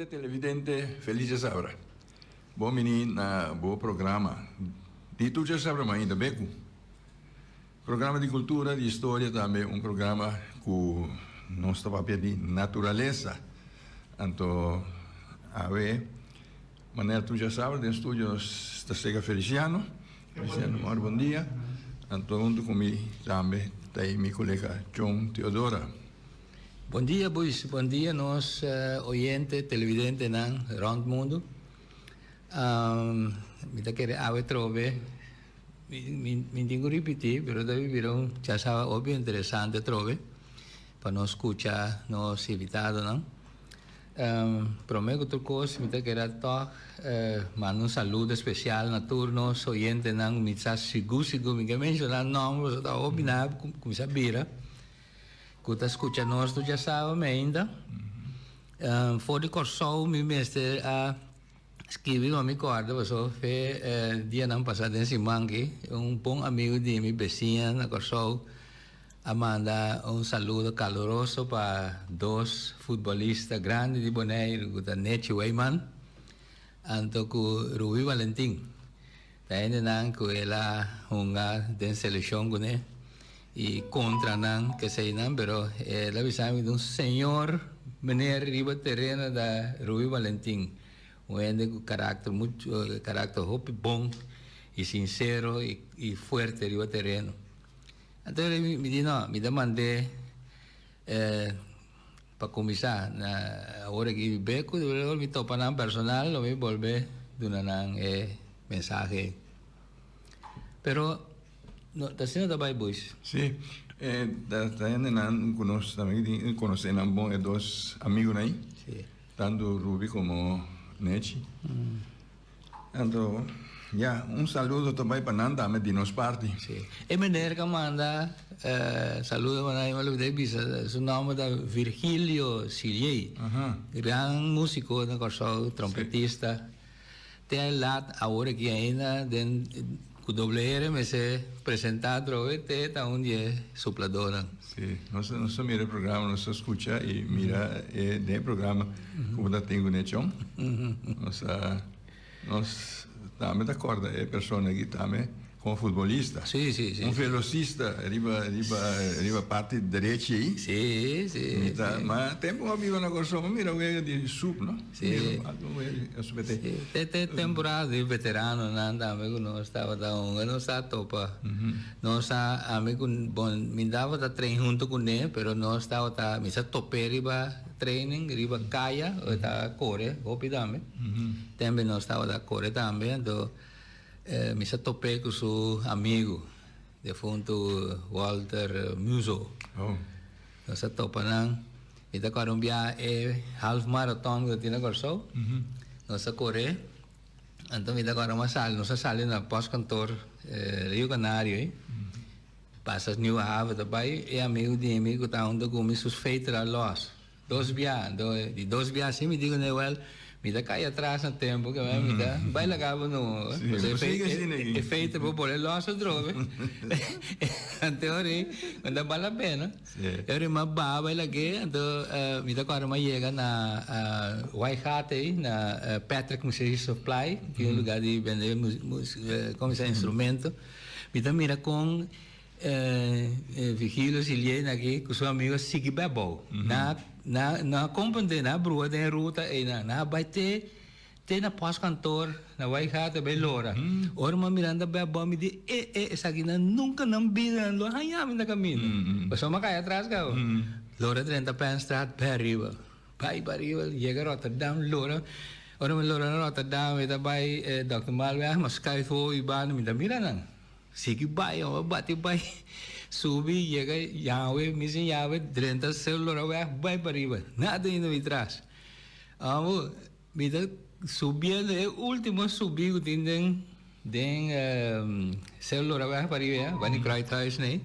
Oyente, televidente, feliz djasabra. Bon bini na bo programa di tur djasabra mainta beku. Programa di cultura, di historia tambe un programa cu nos ta papia di naturalesa. Anto awe manera tur djasabra den studio nos ta Sega Feliciano. Feliciano mor bon dia. Anto hunto cu mi tambe ta e mi colega John Theodora. Bon dia boys, bon dia nos oyente, televidentenan rond mundo. Mi ta kere awe trobe, mi mi tin ku ripití pero ta bira un chasaba hopi interesante trobe pa nos skucha nos invitadonan. Prome ku tur kos mi ta kere tòg manda un saludo spesial na tur nos oyentenan ku mi sa sigur sigur mi ke menshoná nòmber pasobra ta hopi nan a kuminsá bira. Ku ta skucha nos tur djasaba mi ainda. For di Kòrsou mi mester a skibi ma mi kòrda pasobra fe dianan pasá den siman aki un bon amigu di mi besiña na Kòrsou a manda un saludo kaluroso pa dos futbolista grandi di Boneiru ku ta Nechi Weiman anto ku Ruby Valentin. Ta hendenan ku el a hunga den selekshon kuné i kontra nan keseinan, pero el a bisa mi di un señor meneer riba tereno ta Ruby Valentin, un hende ku karakter muchu karakter hopi bon i sinsero i fuerte riba tereno. Anto mi di no, mi ta mand'é Pa kuminsá, na ora ki be ku ora mi topa nan personal lo mi bolbe duna nan e mensahe ei. Pero no ta asina ta bai boys. Sí, e ta ta hendenan ku nos tambe tin konosé nan bon e dos amigunan ei. Sí. Tantu Ruby komo Nechi. Anto, ya, un saludo ta bai pa nan tambe di nos parti. Sí. E meneer ka manda saludo pa nan, mi a lubida di bisa, su nomber ta Virgilio Siliey. Gran musico na Kòrsou, trompetista. Te a lat awor aki ainda den ku doble ere mester presenta atrobe te ta un di e supladornan. Sí, nos nos a mira e programa, nos a skucha i mira e den e programa ku bo ta tin ku Nechon. Nos a nos tambe ta kòrda e persona aki tambe komo futbolista. Sí, sí, sí. Un velosista riba riba riba parti derechi ei. Sí, sí. Mi ta ma tempu a biba na Kòrsou mi mira wega di sup no. Sí. Sí. Te te temporada di veteranonan tambe ku nos tabata hunga nos a topa. Nos a, ami ku, bon, mi tabata train hunto kuné, pero nos tabata, mi sa top'é riba training, riba kaya, e ta kore hopi tambe. Tembe nos tabata kore tambe, anto mi sa top'é ku su amigu, defuntu Walter Muzo. Nos a topa nan, mi ta kòrda un bia e half marathon ku ta tin na Kòrsou, nos a kore. Anto mi ta kòrda mas sali, nos a sali na postkantoor Rio Canario ei, pasa Nieuwe Haven ta bai, e amigu di mi ku ta huntu ku mi su feter a lòs dos bia, anto di dos bia si mi di ku Newel mi ta kai atras na tempu ke mi ta bai laga bo no, e feter por pone lòs atrobe, anto ora ei no ta bal la pena. E ora mi a baha bai lag'é, anto mi ta kòrda mi a yega na Waaigat ei, na Patrick Music Supply, tin un lugá di bende komo se instrumento. Mi ta mira kon Vigilio Siliena aki ku su amigo a sigui bai abou. Nan nan a komprendé, nan a brua den e ruta ei, nan a bai te. Te na postkantoor na Waigate bay lora. Ora mi a mira nan ta bay abou mi di e e esakinan nunca nan bida nan lo haña mi na caminda. Pasobra mi a cay atras caba. Lora drenta Penstraat bay ariba. Bay pa ariba yega Rotterdam lora. Ora mi lora na Rotterdam mi ta bay Dokter Malweg mi a schuif hopi banda mi ta mira nan. Sigui bay mi a bati bay subi yega Yahwe mi sin Yahwe drenta Celularweg bay pa ariba. Nada ainda mi tras. Amo. Mi ta subiendo e ultimo subi ku tin den den Cerro Loraweg pa riba ya, bani Kruidhuis nei.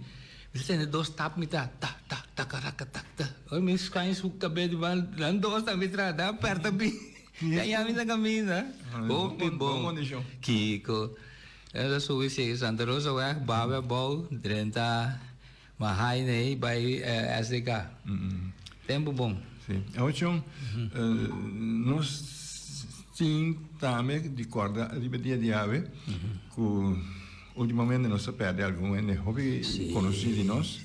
Mi ta tende dos tap mi ta ta ta takaraka tak ta. Ora mi schuin su kabes di ban nan dos ta mi tras nan a pèrta mi. Ya ya mi ta kaminda. Hopi bon. Kiko. E ta subi sigui Santa Rosaweg babe abou drenta Mahainei bai SDK. Tempu bon. Sí. Sí. Awor Chon, nos tin tambe di corda riba dia di awe cu ultimamente nos a perde algun hende hopi conoci di nos.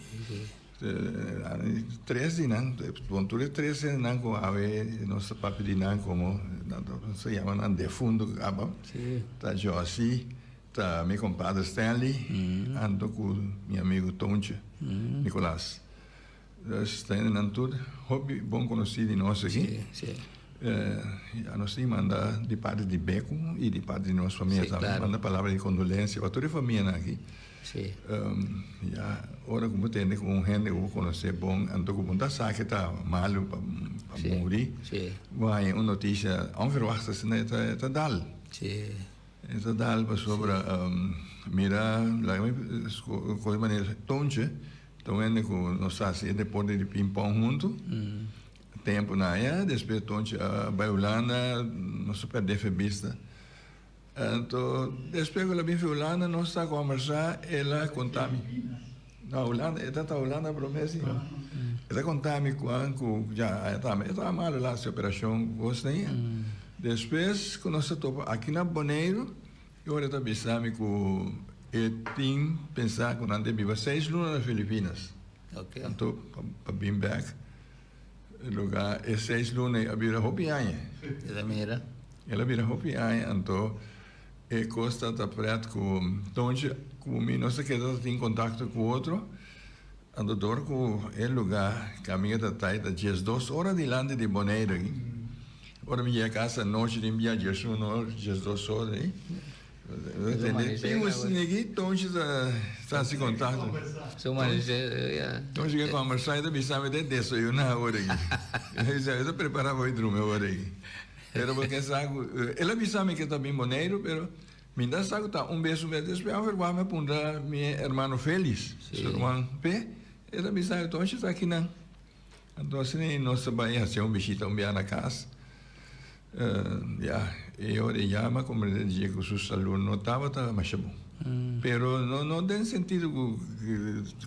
Tres di nan, bon tur e tres hendenan cu awe nos ta papia di nan como nos ta yama nan defunto caba, ta Josie, ta mi compadre Stanley, anto cu mi amigo Tontje Nicolas. Dus ta hendenan tur hopi bon conoci di nos aki. Ya nos tin manda di parti di Beco y di parti di nos famia tambe manda palabra di condolencia pa tur e famianan aki. Ya ora cu bo tende cu un hende cu bo conoce bon anto cu bo ta sa ke ta malo pa muri, bo haña un noticia onverwacht asina e ta dal. E ta dal pasobra mira laga mi scoge manera Tontje ta un hende cu nos ta haci e deporte di ping pong hunto. Tempo na aya despues Tontje a bay Hulanda nos a perde fe bista. Anto despues cu el a bin fi Hulanda nos ta combersa el a conta mi na Hulanda e ta ta Hulanda prome si e ta conta mi cuan cu ya aya tambe e tabata malo el a haci operacion cos den despues cu nos ta topa aki na Boneiru e ora e ta bisa mi cu e tin pensa cu nan ta biba seis luna na Filipinas anto pa bin bek. Luga e seis luna ei a bira hopi aña. El a mira. El a bira hopi aña, anto e kos ta ta pret ku Tontje ku mi nos ta keda ta tin kontakto ku otro, anto dor ku e luga kaminda ta tai ta diesdos ora dilanti di Boneiru aki. Ora mi yega kas anochi tin bia diesun or, diesdos or ei. Tonchi ta hasi kontakto. Tonchi ke kombersá i ta bisa mi ta desayuná awor aki. El a bisa mi ta prepará pa bai drumi awor aki. Pero bo ke sa ku el a bisa mi ke ta bin Boneiru pero mi ta sa ku ta un bes un bes. Despues averguá mi a puntra mi hermano Felis, su ruman p'e, el a bisa mi Tonchi ta akinan. Anto asina nos ta bai hasi un bishita un bia na kas. Ya, e ora e yama komprende dje ku su salú no tabata masha bon. Pero no no den sentido ku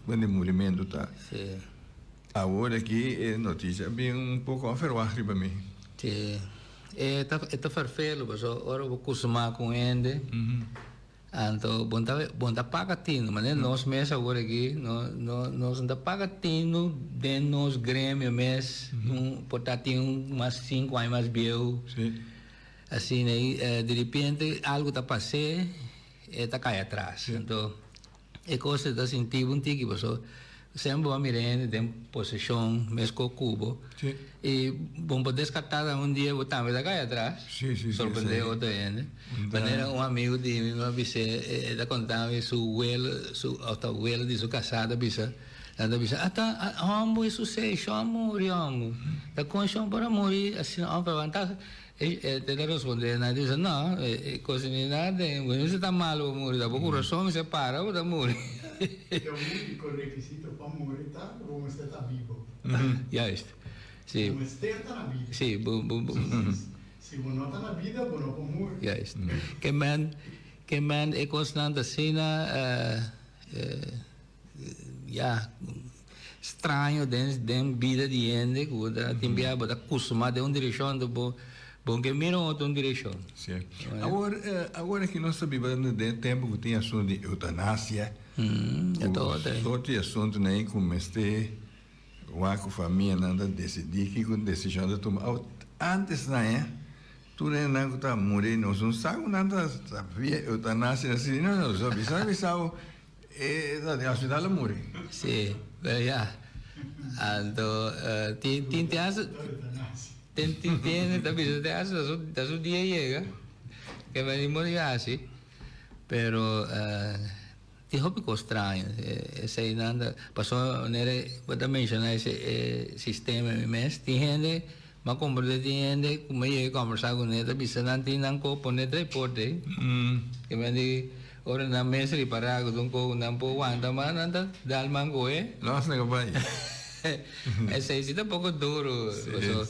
ku di murimentu ta. Awor aki e notisia a bin un poko onverwacht riba mi. Sí. E ta e ta ferfelu pasobra ora bo kustumá ku un hende. Anto bo ta bo ta paga tinu, manera nos mes awor aki no no nos no ta paga tinu den nos gremio mes, un por ta tin un mas sinku aña mas bieu, asina ei diripiente algu ta pas'é e ta kai atras. Anto E kos ta sinti bo un tiki paso semper bo a mira hende den poseshon meskos ku bo i bo por deskartá ta un dia bo tambe ta kai atras sorprendé otro hende. Manera un amigu di mi mi a bis'é e ta konta mi su welo su òf ta welo di su kasá ta bisa nan ta bisa ata hòmber e susei shon a muri hòmber ta kon shon por a muri asina òf E ta respondé nan, e ta bisa, No, e kos ni nada den, bo no mester ta malu pa muri, ta bo kurason mester para pa ta muri. E úniko rekisito pa muri ta ku bo mester ta bibo. Juist, si. Bo mester ta na bida. Si, bo, bo, bo. Si bo no ta na bida, bo no por muri. Juist. Ke men, ke men e kosnan ta asina, Ya, straño den den bida di hende ku bo ta tin bia bo ta kustumá den un direkshon anto bo bo ke mira un otro un direkshon. Sí. Awor, awor aki nos ta biba den e tempu ku tin asuntu di eutanasia, ku sorti asuntunan ei ku mester wak ku famianan ta desidí kiko desishon ta tuma. Awor, antes nan e Tur hendenan ku ta muri nos no sa ku nan ta via eutanasia asina no nos a bisa bisa bo e ta den hospital a muri. Si, pero ya. Anto tin tin te hasta tin tin hende ta bisa te hasta ta su dia yega ke men di muri hasi pero Tin hopi kos straño eseinan ta pasobra manera bo ta menshoná ese e sistema mi mes tin hende mi a komprendé tin hende ku mi a yega kombersá kuné ta bisa nan tin nan ko pone traiporte ke men di ora nan mes ripará ku ta un ko ku nan por wanta mas nan ta dal man kohe. Los nan ka bai. Esei si ta poko duro pasobra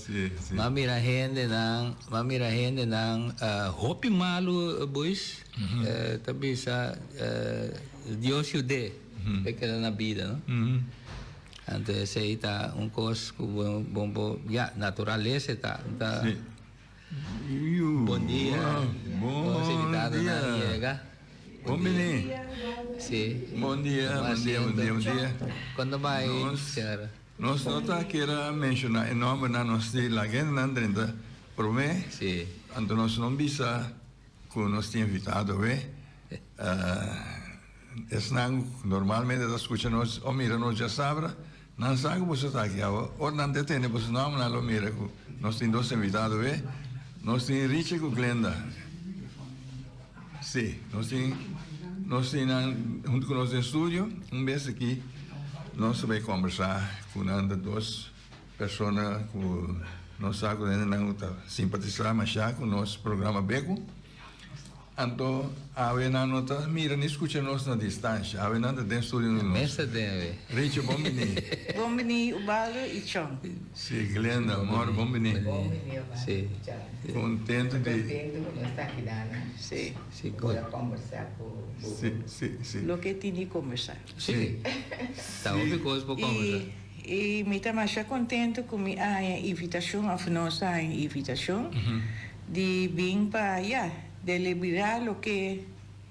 mi a mira hendenan mi a mira hendenan hopi malu boys. Ta bisa Dios yud'é pa e keda na bida no. Anto esei ta un kos ku bo bo bo ya naturalesa ta ta. Sí. Yu. Bon dia. Bon Nos invitadonan dia. yega. Bon bini. Sí. Bon dia, bon dia, bon dia, bon dia. Cuando bai, Nos señora? nos no ta kier a menshoná e nòmbernan, nos di laga hendenan drenta promé. Sí. Anto nos no bisa ku nos tin invitado awe. Esnan ku normalmente ta skucha nos o mira nos djasabra, nan sa ku boso ta aki awe. Ora nan ta tende boso nòmber nan lo mira ku nos tin dos invitado awe. Nos tin Richie ku Glenda. Sí, nos tin nos tin nan huntu ku nos den studio. Un bes aki nos ta bai kombersá ku nan ta dos persona ku nos sa ku nan ta simpatisá mashá ku nos programa Beku. Anto awe nan no ta mira ni skucha nos na distansha. Awe nan ta den studio di nos. Mester den awe. Richo, bon bini. Bon bini Ubaldo y Chon. Si, Glenda, amor, bon bini. Bon bini Ubaldo Si. y Chon. Contento di. Contento cu nos ta aki dana. Si. Si, Por good. a combersa cu bo. Si, si, si. Loke tin di combersa. Si. Ta hopi cos por combersa. Y mi ta masha contento cu mi a haña invitacion of nos a haña invitacion di bin pa ya delibera loke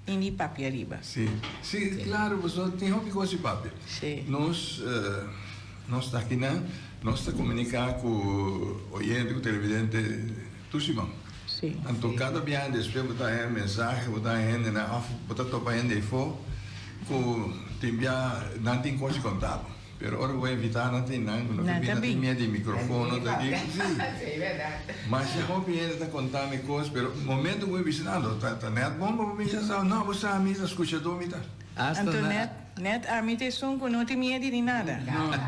tin di papia riba. Si, si, claro, pasobra tin hopi cos di papia. Si. Nos, nos ta akinan, nos ta comunica cu oyente, cu televidente tur siman. Si. Anto cada biaha despues bo ta haña mensahe, bo ta haña hendenan of bo ta topa hende eyfo cu tin biaha nan tin cos di conta bo. Pero ora bo invitá nan tin nan no ke bin, nan tin miedu di microfono ta di si. Masha hopi hende ta conta mi cos pero momento cu mi bisa nan lo ta ta net bon pa bo bisa sa no bo sa mi ta scuchador mi ta. Hasta Anto na. net net ami ta esun cu no tin miedu di nada. No no.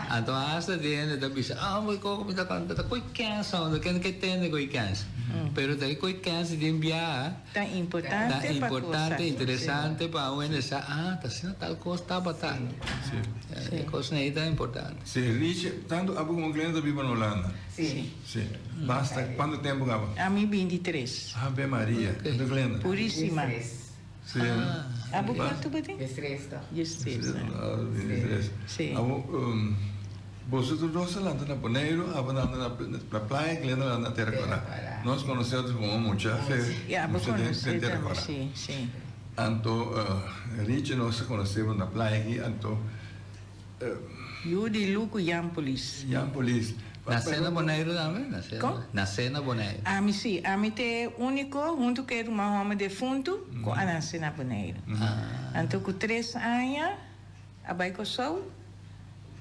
Anto hasta di hende ta bisa ah bo koko mi ta canta ta koe kens unda ken ke tende koe kens pero ta e koe kens di den biaha. Ta importante Ta pa importante, cosa. interesante pa un hende sa, ah, ta asina tal cos tabata. Sí. E cosnan ei ta importante. Sí, Riche, tanto abo como Glenda ta biba na Hulanda. Sí. Sí. Basta, cuanto tempo caba? Ami bintitres. Ave Maria. Anto Glenda? Purisima. Diestres. Sí. Abo cuanto bo tin? Diestres toch. Diestres. Bintitres. Sí. Abo, boso tur dos a lanta na Boneiru, abo a lanta na playa, Glenda a lanta na Tera Kora. Nos conoce otro como mucha fe, Ya, bo mucha den conoce den Tera tambe, Kora. sí, sí. Anto Richie nos a conoce na playa aki, anto Yu di Luku Jan Polis. Jan Polis. Nacé na Boneiru tambe? Nacé Kon? Nacé na Boneiru. Ami sí, ami ta e úniko huntu ku e ruman hòmber defuntu ku a nase na Boneiru. Anto ku tres aña a bai Kòrsou,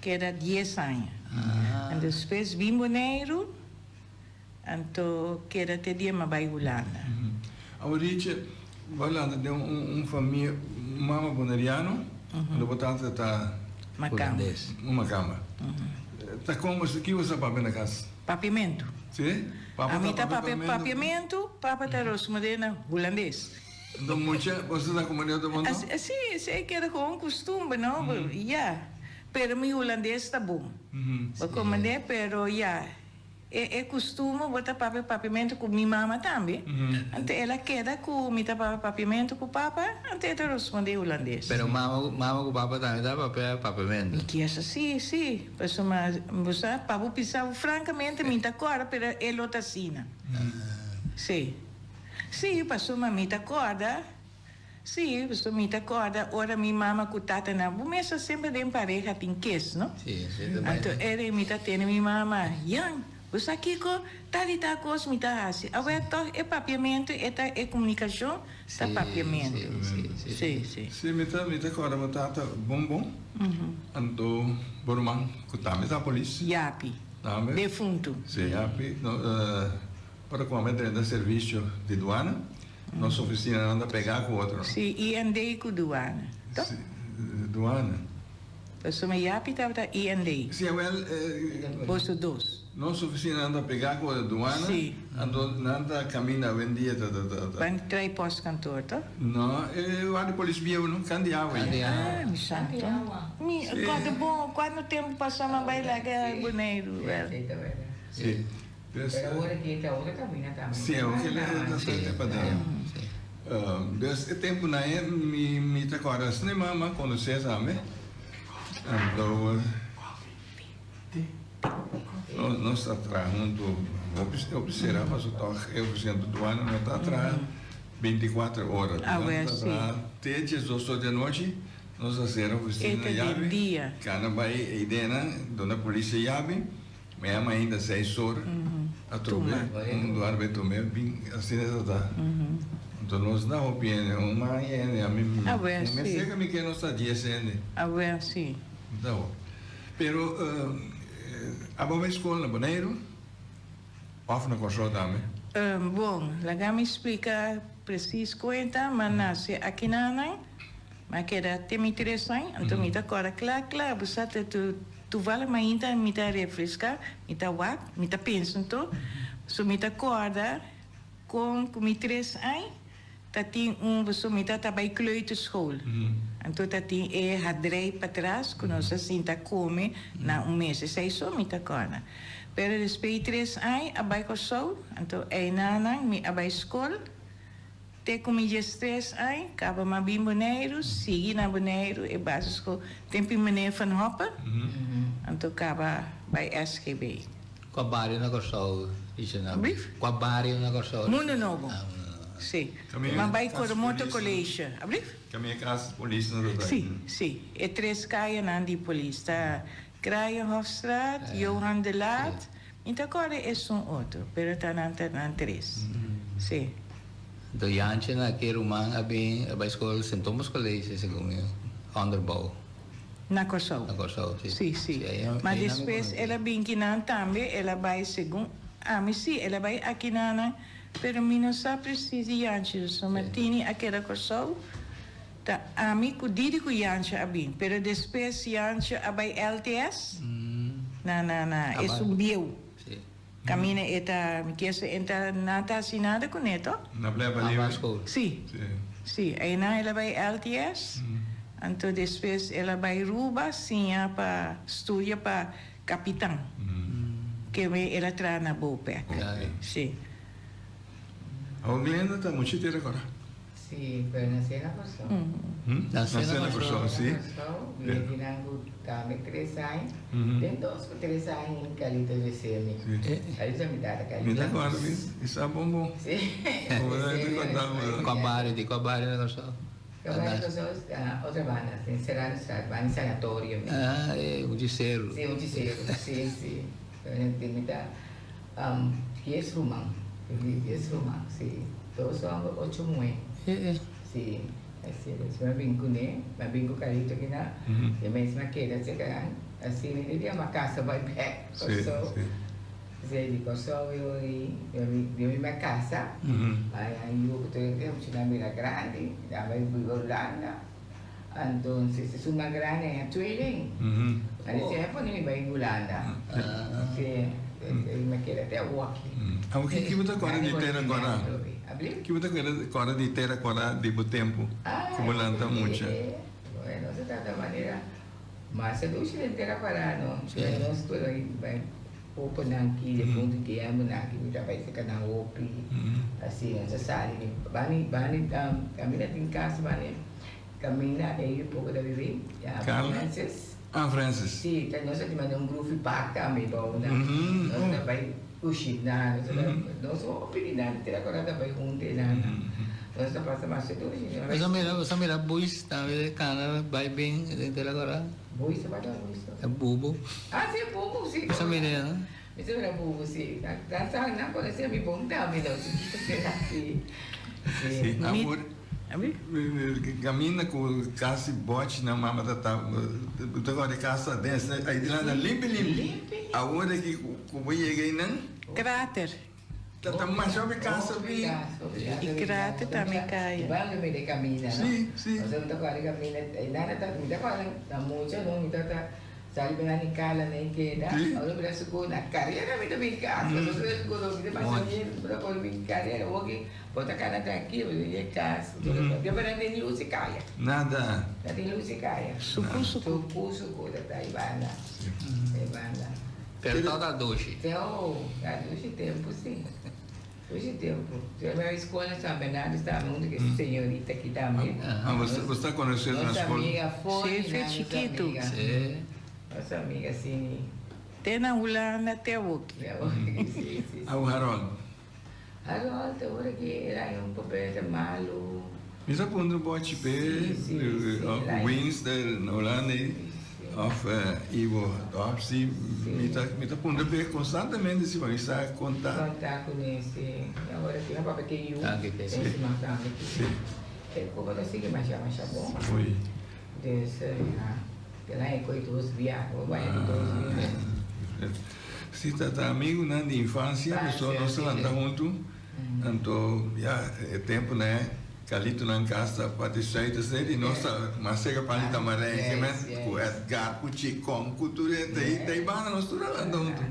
keda dies aña. Anto despues bin Boneiru. Anto keda te dia m'a bai Hulanda. Awor Riche, bo a lanta den un famia, un mama boneriano, anto bo tata ta. Makamba. Hulandes. Un makamba. Ta kon bo, ki bo sa papia na kas? Papiamentu. Si? Papa Ami ta ta papia papia papiamentu? papiamentu, papa ta rosmodé na hulandes. Anto mucha, bo sa ta komprendé otro bon no? Si, esei keda gewoon kustumber, no? Ya. Pero mi hulandes ta bon. Bo komprendé? Pero ya. E e kustumo bo ta papia papiamentu ku mi mama tambe. Anto el a keda ku mi ta papia papiamentu ku papa, anto e ta rospondé hulandes. Pero mama mama ku papa tambe ta papia papiamentu. Mi kier sa si, si. Pasobra bo sa, pa bo bisa bo frankamente mi ta kòrda pero e lo ta asina. Si. Si, pasobra mi ta kòrda. Sí, pasobra mi ta kòrda ora mi mama ku tata nan, bo mester semper den pareha tin kes, no? Sí, sí, ta bai. Anto ere mi ta tene mi mama, Jan, bo sa kiko? Tal i tal kos mi ta hasi. Awor tòg e papiamentu e ta e komunikashon ta papiamentu. Sí, sí, sí. Sí, sí. Sí, mi ta mi ta kòrda bo tata bon bon, anto bo ruman ku tambe ta polis. Yapi. Tambe. Defuntu. Sí, Yapi. No, ora ku mama drenta servisio di duana. Nos oficinanan ta pegá cu otro. Sí, IND cu Douane, toch? Sí, Douane. Pasobra Yapi tabata IND. Sí, awel. Boso dos. Nos oficinanan ta pegá cu Douane. Sí. Anto nan ta caminda awendia ta ta ta. Ban trae postkantoor, toch? No, e lugar di polis bieu no, kan di awa. Kan di awa. Ah, mi santo. Mi, cuanto bon, cuanto tempo pasá mi a bai laga Boneiru, wel. Sí, ta berdad. Sí. Pero awor aki ta otro camina tambe. Sí, awor ki ta ta pa den. Dus e temponan e mi mi ta corda asina mi mama conoce tambe. Anto nos ta traha huntu hopi hopi sera paso tòg e ofisina di duana no ta traha bintikuater ora. Nos ta traha te diesdos or di anochi nos ta sera ofisina yabi kana bai eidenan duna polis e yabi. Mañana mainta seis or atrobe un duar bay tome bin asina ta ta. Enton nos na hopi hende un man hende ami mi mester que mi ke nos ta dies hende. Awe si. Ta hopi. Pero abo bay skol na Boneiru of na Kòrsou tambe? Bon, laga mi splika presis kuenta, mi a nase akinanan, mi a keda te mi tres aña, anto mi ta kòrda kla kla, bo sa te tu. Tuval mainta mi ta refresca, mi ta wak, mi ta pensa anto, so mi ta corda con cu mi tres añ ta tin un, pasobra mi ta ta bay kleuterschool, anto ta tin e hadrei patras cu nos a sinta come na un mesa, esey so mi ta corda. Pero despues di tres añ a bay Corsou, anto eynanan mi a bay school. Te ku mi diestres añ, kaba m'a bin Boneiru, sigui na Boneiru e basisschool tempi meneer Van Hoppe, anto kaba bai SGB. Kua bario na Kòrsou dice nan? Ablief? Kua bario na Kòrsou? Mundo Nobo, si. M'a bai Coromoto College. Ablief? Kaminda kas polis na ta. Si, si. E tres kayanan di polis ta Kraaienhofstraat, Johan de Laat, Mi ta kòrda esun otro, pero ta nan ta nan tres. Sí. Do Jantje na ki ruman a bin a bai skol Sint Thomas College segun mi, onderbouw. Na Kòrsou. Na Kòrsou, si. Sí, sí. Ma despues el a bin kinan tambe, el a bai segun ami sí, el a bai akinanan, pero mi no sa presis di Jantje, so Martini a keda Kòrsou, ta ami ku Didi ku Jantje a bin, pero despues Jantje a bai LTS. Na na na esun bieu. Camina e ta mi kier sa e ta na ta haci nada cu ne to? Na playa pa libre. Si si eynan el a bay LTS anto despues el a bay Ruba siña pa studia pa capitan ke el a traha na Bopec si. Awor Glenda ta muchi te recorda. Sí, pero nací na Kòrsou. Nací na Kòrsou, sí. Nací na Kòrsou, mi a bira ku tambe tres aña. Den dos ku tres aña Carlito yesé mi. Carlito mi tata, Carlito. Mi ta kòrda mi, i sa bon bon. Sí. Kua bario, di kua bario na Kòrsou? Kua bario na Kòrsou, otra banda, den Serranostraat, banda di sanatorio. Ah, e un di seru. Sí, un di seru, sí, sí. Mi ta dies ruman, dies ruman, sí. Dos homber, ocho muhé. Sí, así es. Mi a bin kuné, mi a bin ku Carlito kinan, i mes mi a keda cerca nan. Asina di dia mi a kasa bai bek Kòrsou. P'esei di Kòrsou yo i yo mi a kasa, a yu ku tur e muchanan bira grandi, nan bai biba Hulanda. Entonces esun mas grandi a tweeling. A di siempre pone mi bai Hulanda. Sí, mi a keda te awoki. Awo ki bo ta kòrda di tera kòrda? Ki bo ta kòrda di tera kòrda di bo tempu ku bo lanta mucha? Bueno, se trata manera mas sedushi den tera kòrda no. Nos tur bai popo nan ki defuntu tiempo nan ki mi ta bai seka nan hopi asina nos a sali bani bani kaminda tin kas bani kaminda e yu poko ta bibi ya Francis. Ah Francis. Si ta nos a tin manda un groovy park tambe bou nan nos ta bai kushina nos ta nos hopi di nan te akorda ta bai huntu e nan nos ta pasa masha dushi. Bo sa mira bo sa mira buis tambe kana bai bin den te akorda. Buis ta bata buis to. E bubu. Ah si e bubu si. Bo sa mira e no? Mi sa mira bubu si. Nan sa nan conoce mi bon tambe no si. Si. Si amor caminda cu casi bochi nan mama ta ta bo ta kore casa aden ay dilanti limpi limpi awor aki cu bo yega eynan. Krater. Ta ta masha hopi casa bi. I krater tambe kaya. Bando mi de camina no. Si, si. Nosotros no ta kore camina e nana ta mi ta kore na mucha no mi ta ta sali bira ni kala na e keda. Si. Ora mi ta suku na carera mi ta bin casa. Nosotros ta suku mi ta pasa bien mi ta kore bin carera oki bo ta kana trankilo bo ta yega cas. Yo pero no tin luz e kaya. Nada. No tin luz e kaya. Suku suku. Suku suku ta ta e banda. E banda. Pero tòg ta dushi. Teo, ta dushi tempu si. Dushi tempu. Si mi a skol na San Bernardo tambe huntu ku e señorita aki tambe. Ah, bo ta konosé na skol? Nos amiga for Sí, di fe nan, nos chikitu. amiga. Sí. Nos amiga sini. Te na Hulanda te awoki. Te awoki, sí, sí. Awo Harold? Harold te ora ki el a un papel ta malu. Mi sa puntra un bochi p'e of Winston na Hulanda ei of Ivo Dop si mi ta mi ta puntra p'e constantemente si pa mi sa conta. Conta cune si. Awor aki mi papia ke yu den siman tambe ki e cuba ta sigui masha masha bon. Dus ya te nan e koe dos bia bo baña ku dos bia. Si ta ta amigunan di infancia pasobra nos ta lanta huntu anto ya e temponan e Carlitonan casa ta parti suite esei di nos ta mas cerca pan di Tamarijn ke men ku Edgar ku Chicon ku tur e ta ei banda nos tur a lanta huntu.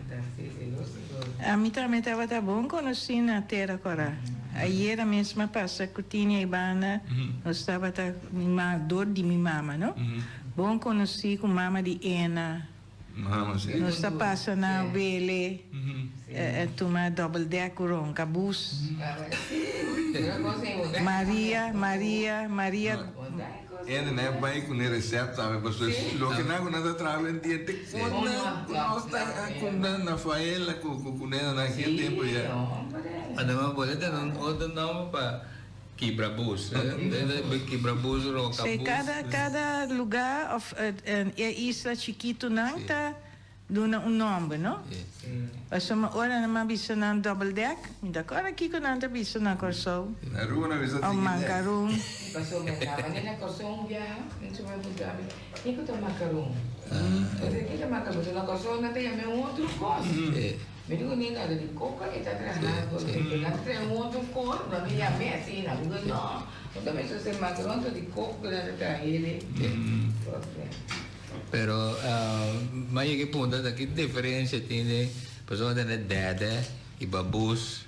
Ami tambe tabata bon conoci na Tera Cora. Ayera mes m'a pasa cu Tini ei banda, nos tabata mi ma dor di mi mama no. Bon conoci cu mama di Ena. Mama si. Nos ta pasa na Wele tuma double deck cu ronca bus. Maria, Maria, Maria. Ene na e bai cu ne recept tambe pasobra loke nan cu nan ta traha den diente cu nan cu nos ta cu nan na faela cu cu nena na aquel tempo ya. Además bo ta tene un otro nomber pa kibra bus, kibra bus, roka Sí, bus. cada cada lugar of e isla chikitonan ta Duna un nomber, no? Pasobra ora nan a bisa nan double deck, mi ta acorda kico nan ta bisa na Corsou. Na Aruba nan bisa Of tricky deck. mancaron. Pasobra mi a kaba na Corsou un biaha, mi suma puntra mi, Kico ta macaron? Mi ta macaron, pasobra na Corsou nan ta yama un otro cos. Mi dico, Ni nada di coca e ta traha, nan ta traha un otro cos, no mi yam'e asina. Mi dico, No, no ta mester ser macaron, ta di coca cu nan ta traha hende. Pero mi a yega e punto ta ki diferencia tin den persona tene dede y babus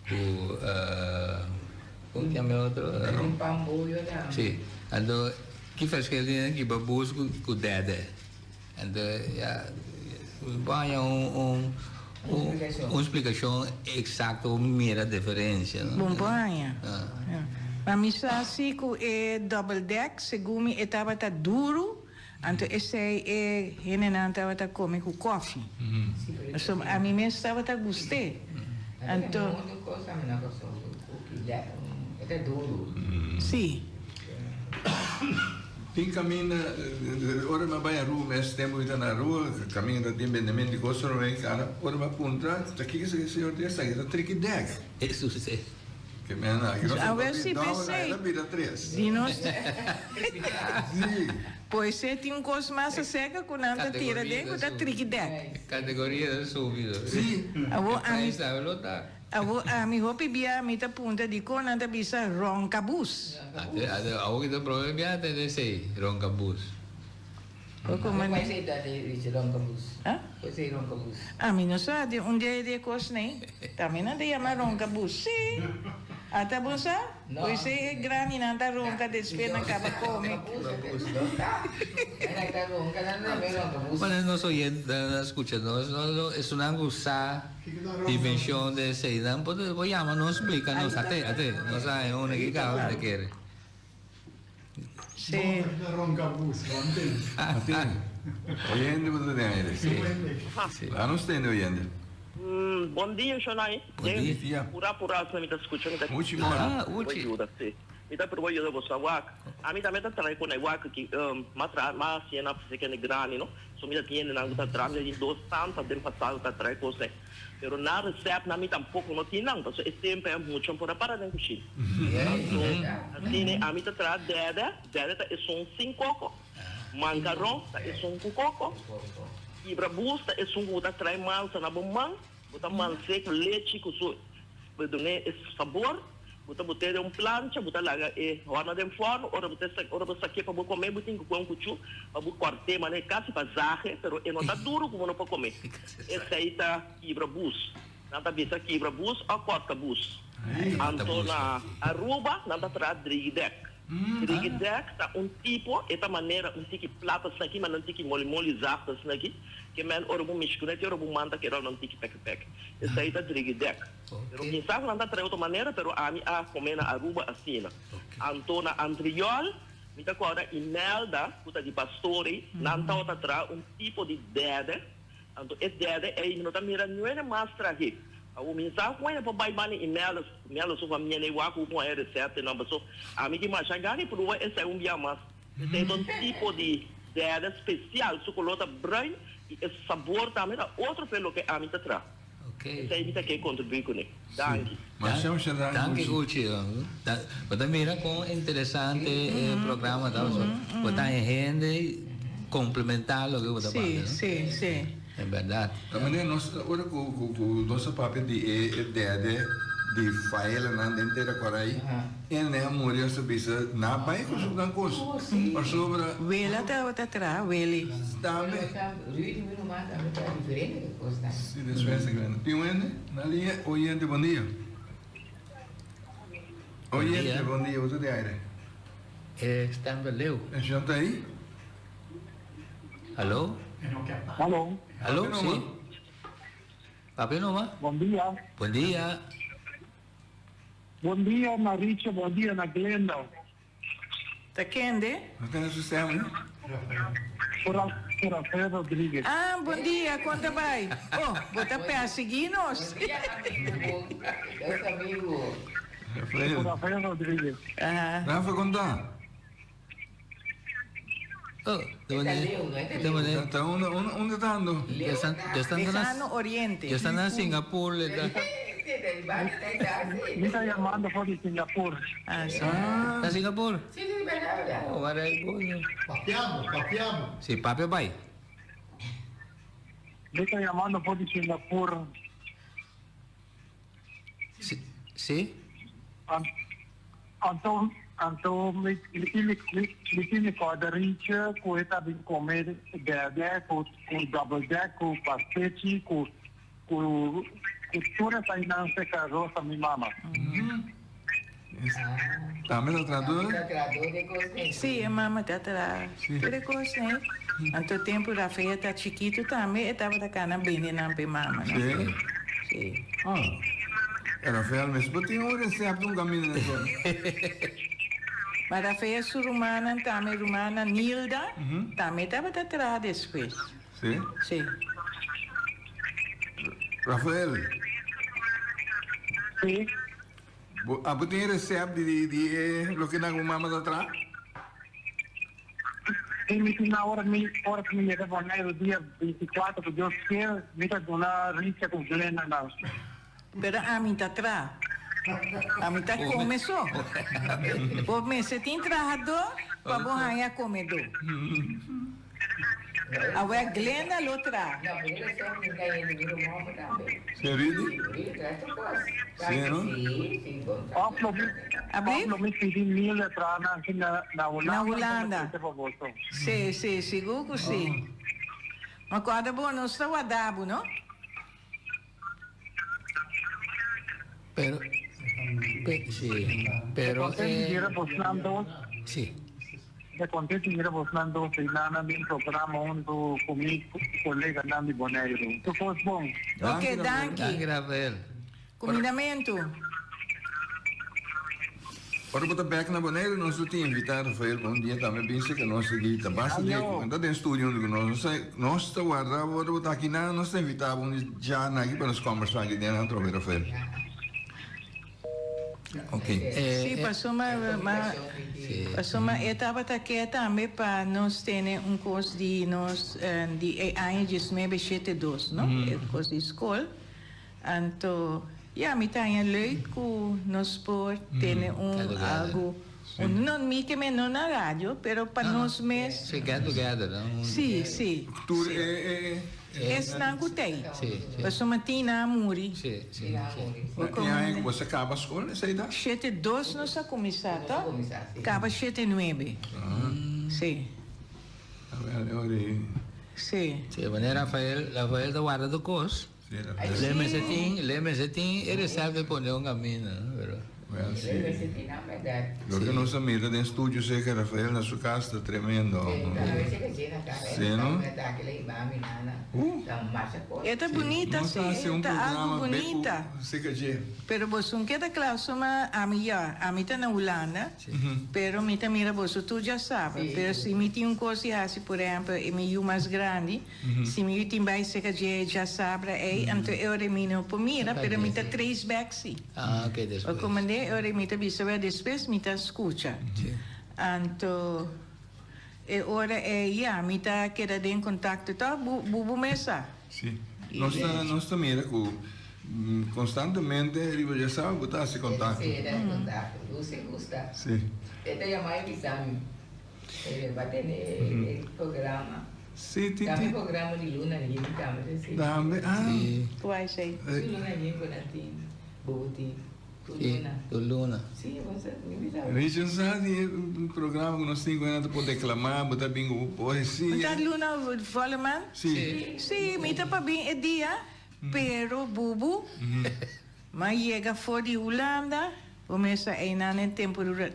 cu como yama e otro? Un pambuyo nan. Si, anto ki verschil tin den ki babus cu dede? Anto ya bo haña un un splicacion exacto bo mira diferencia no. Bon por haña. Ma mi sa si cu e double deck segun mi e tabata duru, anto esey e hendenan tabata come cu koffie. Pasobra ami mes tabata gust'e. Anto. Si. Tin caminda, ora mi a bay Aruba mes tempo mi ta na Aruba, caminda ta tin bendemento di cos ora mi cara, ora mi a puntra, ta kico esaki señor tin esaki ta tricky deck. Eso si. Ke men a aki nos ta Awel papia si doble, pesey. el a bira tres. Di nos. Si. Pues e tin un cos mas acerca cu nan ta tira den cu ta tricky deck. Categoria ta subi. Si. Awor ami. E prijs tambe lo ta. Awor ami hopi bia mi ta punta dikon nan ta bisa ronka bus. Ate ate awor ki ta prome bia ta den esei ronka bus. Poko Cual mane. sei ta di dice ronka bus? Ha? Cual sei ronka bus? Ami no sa di un dia di e kos nei. Tambe nan ta yama ronka bus. Si. Ata bo sa? No. Pues e graninan ta ronka despues nan kaba kome. Bueno, nos oyentenan a skucha nos, no esunnan ku sa dimenshon di esei nan por por yama nos splika nos ate ate nos a haña unda ki kaba mi ta kere. Sí. Ate, oyente bo ta den aire. Laga nos tende oyente. Bon dia Shonai. Bon dia. Pura pura asina mi ta skucha mi ta Uchi mora. Ah, Uchi. Prueba yuda si. Mi ta prueba yuda boso a wak. Ami tambe ta traha ku na e wak aki m'a traha m'a hasié na seken e grandi no. So mi ta tin hendenan ku ta traha mi ta tin dos tanta den pasado ku ta traha e kos ei. Pero nan resèptnan mi tampoko no tin nan pasobra e tempu ei mucho por a para den kushina. Anto asina ami ta traha dèdè, dèdè ta esun sin koko. Mankaron ta esun ku koko. Kibra bus ta esun ku bo ta trae mansa na bo man, bo ta mans'é ku lechi ku su dun'é e sabor, bo ta bot'é den un plancha, bo ta laga e hòrna den fòrnu, ora bo ta ora bo sak'é pa bo kom'é bo tin ku pon un kuchú pa bo kòrt'é manera kasi pa zag'é, pero e no ta duru ku bo no por kom'é. Esei ta kibra bus. Nan ta bisa kibra bus òf kòrta bus. Anto na Aruba nan ta traha drieidek. Drigidek ta un tipo, e ta manera un tiki plat asina aki, ma un tiki moli moli zacht asina aki, ke men ora bo mishi kuné te ora bo man ta keda un tiki pek pek. Esei ta drigidek. Pero kisas nan ta trae otro manera, pero ami a kome na Aruba asina. Anto na Antriol mi ta kòrda Imelda ku ta di pastori, nan tabata traha un tipo di dèdè. Anto e dèdè ei mi no ta mira nuene mas trahé. Awor mi sa ku por bai bani i Melo, Melo su famia nei wak ku pon e resèptenan paso ami tin masha gana di pruba esei un bia mas. Esei ta un tipo di dèdè spesial, su kolor ta bruin i e sabor tambe ta otro fe loke ami ta traha. Esei mi ta ke kontribuí kuné. Danki. Masha masha danki Uchi. Bo ta mira kon interesante e programa ta pasobra bo ta haña hende komplementá loke bo ta papia no? Sí, sí, sí. En bèrdat. Ta manera nos ora ku ku nos a papia di e dede di faelanan den tera korai hende a muri a bisa na bai ku su nan kos pasobra. Wela tabata traha weli. Tambe. Rudy mi ruman tambe ta diferente ke kosnan. Sí despues ta grandi. Tin un hende na liña? Oyente bon dia. Oyente bon dia bo ta di aire. E stem ta leu. E shon ta ahi? Alo? Alo. Alo, si. Papia numa. Bon dia. Bon dia. Bon dia na Richa, bon dia na Glenda. Ta kende? No tene su stem ahi? Rafael Rodriguez. Ah, bon dia, kon ta bai? Oh, bo ta persigui nos. Bon dia, amigo. Nos amigo. Rafael. Rafael Rodriguez. Aha. Rafa, kon ta? Oh, Ta leu, no? Ta leu. Ta unda, unda, unda ta ando? Lejano Oriente. Ya están na Singapur, le ta. Mi ta yamando for di Singapur. Ah, si. Na Singapur? Si, si, berdad, berdad. Oh, waar hij boy. Papiamo, papiamo. Si, papia bai. Mi ta yamando for di Singapur. Si, si. Anto, anto mi mi mi tin mi kòrda Rietje ku e ta bin kome dèdè ku ku dòbèldèk ku pastechi ku ku ku tur esainan serka Rosa mi mama. Tambe ta traha Ta traha de kos Sí, e mama ta traha tur e kosnan. Anto tempu Rafael ta chikitu tambe e tabata kana bende nan pa e mama, no? Sí? Sí. Ah. Rafael mes por tin un recept un caminda na escola. Ma Rafael su rumannan tambe, rumana Nilda, tambe tabata traha despues. Sí? Sí. Rafael. Sí. Bo, abo tin recept di di di e loke nan bo mama ta traha? Sí, mi tin ora mi ora ku mi yega Boneiru dia 24 ku Dios kier mi ta duna Richa ku Glenda nan. Pero ami ta traha. Ami ta kome so. Bo mester tin trahadó pa bo haña komedó. Awe Glenda lo traha. No, pero yo sé que nunca he tenido un hombre también. Sí, really? Sí, trae tu cos. Sí, no? Sí, sí, bon. Of lo mi, Abri? of lo mi pidi Nilda traha nan aki na, na Hulanda. Na Hulanda. Por favor, so. Sí, sí, sigur ku sí. Ma kòrda bo, nos ta warda bo, no? Pero, pe, sí, pero, Contenti eh, mira bosnan dos. sí. Me contenti mira bosnan dos y nana den programa hunto cu mi coleganan di Boneiru. Tur cos bon. Ok, Danki, Rafael. danki. Danki, Rafael. Kumindamentu. Ora bo ta bek na Boneiru nos lo tin invita Rafael pa un dia tambe bin seka nos aki ta basta dia ku ta den studio huntu ku nos. Nos ta nos ta warda bo ora bo ta aki nan nos ta invita bo un dia dja na aki pa nos kombersa aki den nan trobe Rafael. Ok. Sí, pasobra ma pasobra e tabata ke tambe pa nos tene un kos di nos di e aña diesnuebe shete dos no e kos di skol. Anto, ya, mi ta haña leuk ku nos por tene un algu, un, no, mi ke men no na radio, pero pa nos mes. Sí, get together, no? Sí, sí. Tur e, e. Esnan ku t'ei. Sí, sí. Pasobra tin nan a muri. Sí, sí, sí. Bo E aña ku bo sa kaba skol esei ta? Shete dos nos a kuminsá, to? Kaba shete nuebe. Sí. Sí. Sí, wanneer Rafael, Rafael ta warda tur kos. Le mester tin, le mester tin e reserva di pone un camino, no? Pero. Well, sí. Loke nos a mira den studio cerca Rafael na su cas ta tremendo. Sí, no? E ta bunita, Nos sí, a haci un ta algo programa bunita. becu cerca dje. Pero boso un keda kla suma ami ya, ami ta na Hulanda, pero mi ta mira boso tur ya sabe. Pero si mi tin un cos di haci, por ehempel, e mi yu mas grandi, Si mi yu tin bai serka dje djasabra ei, anto e ora mi no por mira, pero mi ta trace back si. Ah, ok, despues. O komandé, e ora mi ta bisa wèl despues mi ta skucha. Anto e ora ei ya, mi ta keda den kontakto tòg, bu bu bu mes sa. Si. Nos ta nos ta mira ku konstantemente riba djasabra bo ta hasi kontakto. Si, e ta hasi kontakto. Lucy gusta. Si. E ta yama i bisa mi. E ba tene e programa. Sí, ti, Tambe ti. programa di luna yin tambe ta si. Tambe, ah. Sí. Kua esei? Si luna yin ku nan tin bobo tin tur Sí, luna. tur luna. Sí, bo sa, mi bisa. Richard sa di e programa ku nos tin ku nan ta por deklamá, bo ta bin ku bo poesia. Ta luna volle maan? Sí. Sí, mi ta pa bin e dia, pero bubu. M'a yega for di Hulanda, bo mester einan e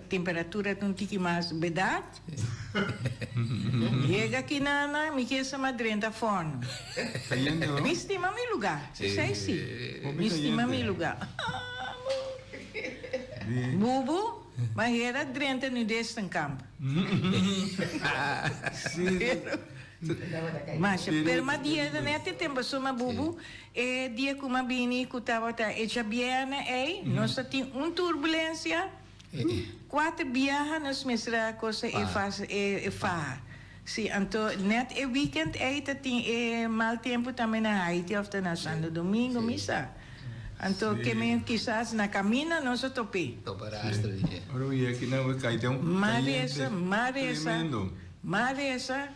temperatura ta un tiki mas bedat. Yega kinana, mi kier sa m'a drenta forno. Cayente no? Mi stima mi luga, esei si. Mi stima mi luga. Bubu, m'a hera drenta Nudestenkamp. Masha, pero m'a dieda net e tempo suma bubu. E dia ku m'a bini ku tabata e djabièrnè ei, nos a tin un turbulensia. Kuater biaha nos mester a kosa e fase e faha. Sí, anto nèt e wikènt ei ta tin e mal tempu tambe na Haiti òf ta na Santo Domingo, mi sa. Anto ke men kisas na kaminda nos a top'é. Topa rastro di dje. Ora mi yega kinan bo kai den un M'a kayente resa, m'a resa, tremendo. m'a resa.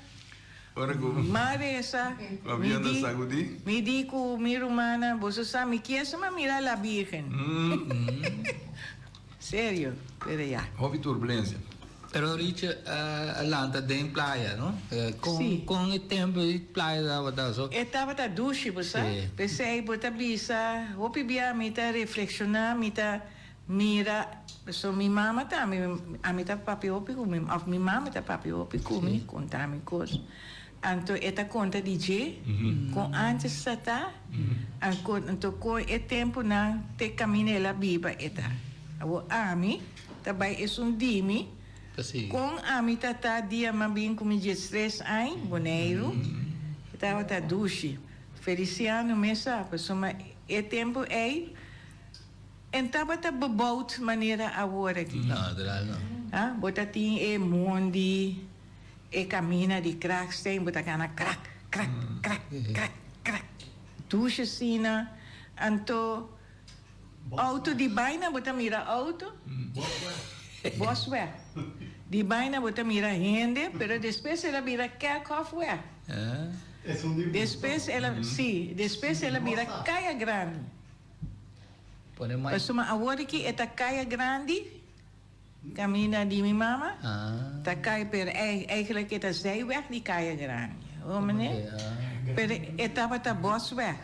Ora ku Ma resa, ku avion mi ta di, sagudí. mi di ku mi rumannan, boso sa mi kier suma mira la Virgen. Serio, pero ya. Hopi turbulensia. Pero Richi a lanta den playa, no? Kon Sí. kon e tempu di playa tabata so? E tabata dushi, bo sa. Sí. P'esei bo ta bisa, hopi bia mi ta reflekshoná, mi ta Mira, so mi mama tambe, ami ta papia hopi ku mi, of mi mama ta papia hopi ku mi, konta mi kos. Anto e ta konta di dje, kon antes ta ta, anto kon e tempunan te kaminda el a biba e ta. Awor ami ta bai esun di mi, kon ami ta ta dia mi a bin ku mi diestres aña, Boneiru, e tabata dushi. Feliciano mes sa, pasobra e tempu ei, En tabata bebouwd manera awor aki. No, natural no. Ha? Bo ta tin e mondi, e camina di kraksteen, bo ta gana krak, krak, krak, krak, krak. Douche asina. Anto auto di baina bo ta mira auto. Bosweg. Di baina bo ta mira hende, pero despues el a bira Kerkhofweg. Despues el a, si, despues el a bira Kaya Grandi. Pone mai. Pasobra awor aki e ta kaya grandi, kaminda di mi mama, ta kai pero eigenlijk e ta zijweg di kaya grandi, hoor meneer? Pero e tabata bosweg.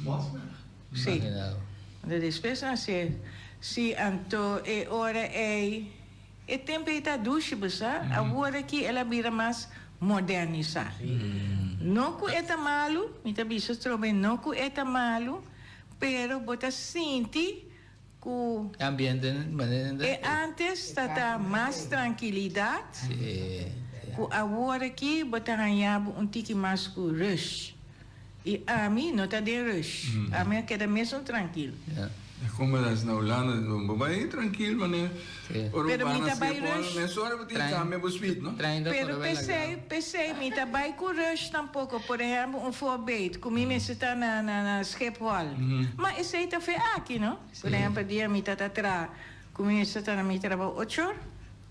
Bosweg? Si. Anto despues nan si, si anto e ora ei, e tempo ei ta dushi bo sa, awor aki el a bira mas modernisá. No ku e ta malu, mi ta bisa trobe no ku e ta malu, Pero bo ta sinti ku. E ambiente manera. E antes ta ta mas trankilidat ku awor aki bo ta haña bo un tiki mas ku rush. I ami no ta den rush. Ami a keda mesun trankil. E como las na Hulanda bo bai trankil manera ora bo Pero mi bana ta bai Schiphol rush. mesora bo tin cambia bo speed no. Pero p'esei, p'esei mi ta bai ku rush tampoco. Por ehempel un voorbeeld ku mi mester ta na na na Schiphol. Ma esei ta fe aki no. Por ehempel dia mi ta ta traha ku mi mester ta na mi trabou ocho or,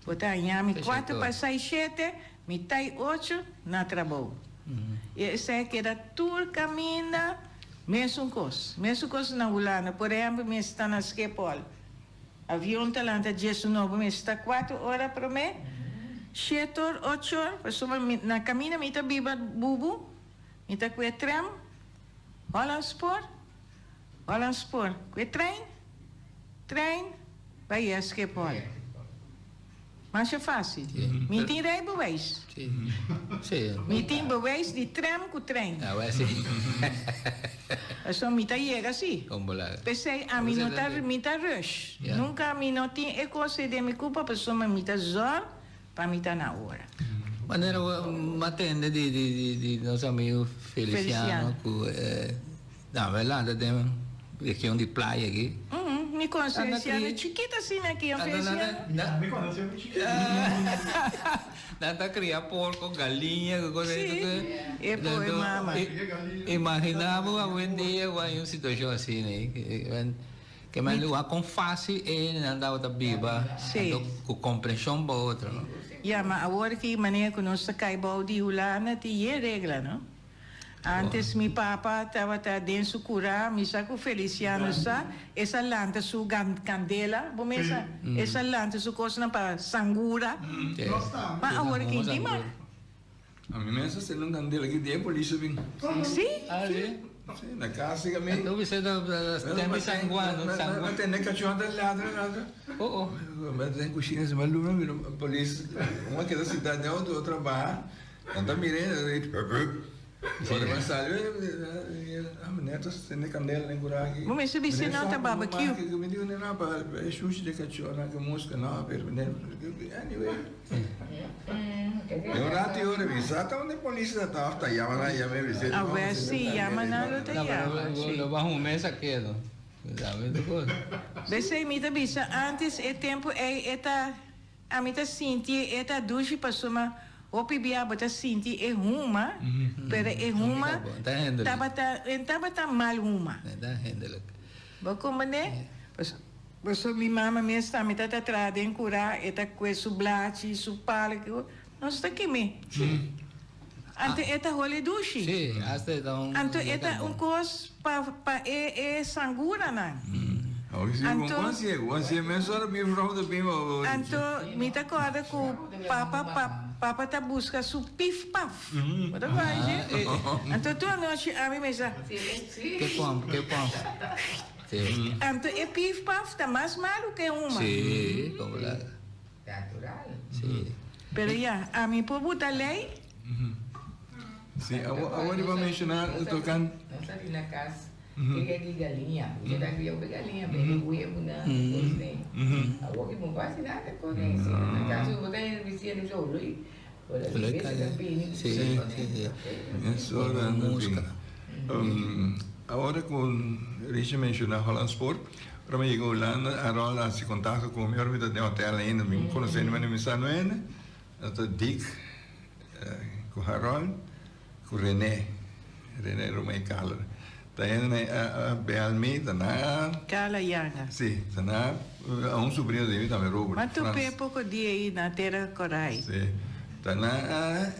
bo ta haña mi kuater pa seis shete, mi tai ocho na trabou. I esei a keda tur kaminda mesun kos. Mesun kos na Hulanda. Por ehempel mi mester ta na Schiphol. Avion ta lanta diesnobo, mi sta kuater ora promé, shete or, ocho or, pasobra mi na kaminda mi ta biba bubu, mi ta kue tram, Holland Spoor, Holland Spoor, kue trein, trein, Bai Schiphol. Masha fásil. Mi tin rijbewijs. Si. Si. Mi tin bewijs di tram ku trein. Ah, wè si. Pasobra mi ta yega si. Kon bo laga. P'esei ami no ta mi ta rush. Nunka mi no tin e kos ei den mi kurpa pasobra mi ta zòrg pa mi ta na ora. Manera bo m'atende di di di nos amigu Feliciano ku Tambe lanta den region di playa aki. Mi conoce Feliciano chikito asina aki, a Feliciano. Mi conoce un chikito. Nan ta cria porco, galiña, cu cosa Si, e poe mama. Imagina bo awendia cu hay un situacion asina ey. Ke men lugar con facil e nan tabata biba, anto cu comprension pa otro, no? Ya, ma awor ki manera cu nos ta cay bou di Hulanda tin ye regla, no? Antes mi papa tabata den su curá, mi sa cu Feliciano sa, e sa lanta su candela, bo mes sa, e sa lanta su cosnan pa sangura. Ma awor ki di mas. A mi mes a sende un candela ki dia e polis a bin. Si? Si, na cas di mi. Anto bisa ta tempo di San Juan, no? San Juan. Mi tende cachó ta ladra, ladra. Oh, oh. Mi ta den cushina, si mi a luna, mira polis, un a keda sinta den auto, otro a baha. Nan ta mir'é, nan ta di hup hup. Ora nan sali, ah, meneer ta sende kandela den kura aki. Bo mester bisa nan ta barbecue. Mi di meneer, no, pa e shushi di kachó nan ke muska, no, pero meneer, anyway. Den un rato i ora mi sa ta unda e polis ta ta of ta yama nan, yama e bisa. A ver si yama nan lo ta yama, si. Lo baho un mes a kedo. Besei mi ta bisa antes e tempo ei e ta. Ami ta sinti e ta dushi pasobra hopi bia bo ta sinti e huma, pero e huma tabata e tabata mal huma. Bo comprende? Pasobra mi mama mes tambe ta ta traha den cura, e ta cue su blachi, su palo, nos ta keme. Anto e ta hole dushi. Anto e ta un cos pa pa e e sanguranan. Anto Anto mi ta corda cu papa pa papa ta busca su pif paf. Bo ta corda dje? Anto tur anochi ami mester Anto e pif paf ta mas malu cu e huma. Pero ya, ami por buta ley. Sí, awor iba menciona tocan. Nos a di na cas cria di galiña. Bo ta cria hopi galiña, bende huevonan, cosnan. Awor ki bo no haci nada con e. Si na cas bo ta hende bisiña di bisa oloy. Oloy caya. Sí, sí. Eso ora no tin. Awor cu Richie menciona Holland Sport. Ora mi yega Hulanda, Harold a hasi kontakto ku mi, ora mi ta den hotel ainda, mi no konosé niman di mi sa no hende. A ta Dick ku Harold ku Rene, Rene Romey Carla. Ta hende a bel mi, ta nan a. Carla Yanga. Si, ta nan a un sobrino di mi tambe, Robert. Ma top'é poko dia ei na Tera Korai. Si, ta nan a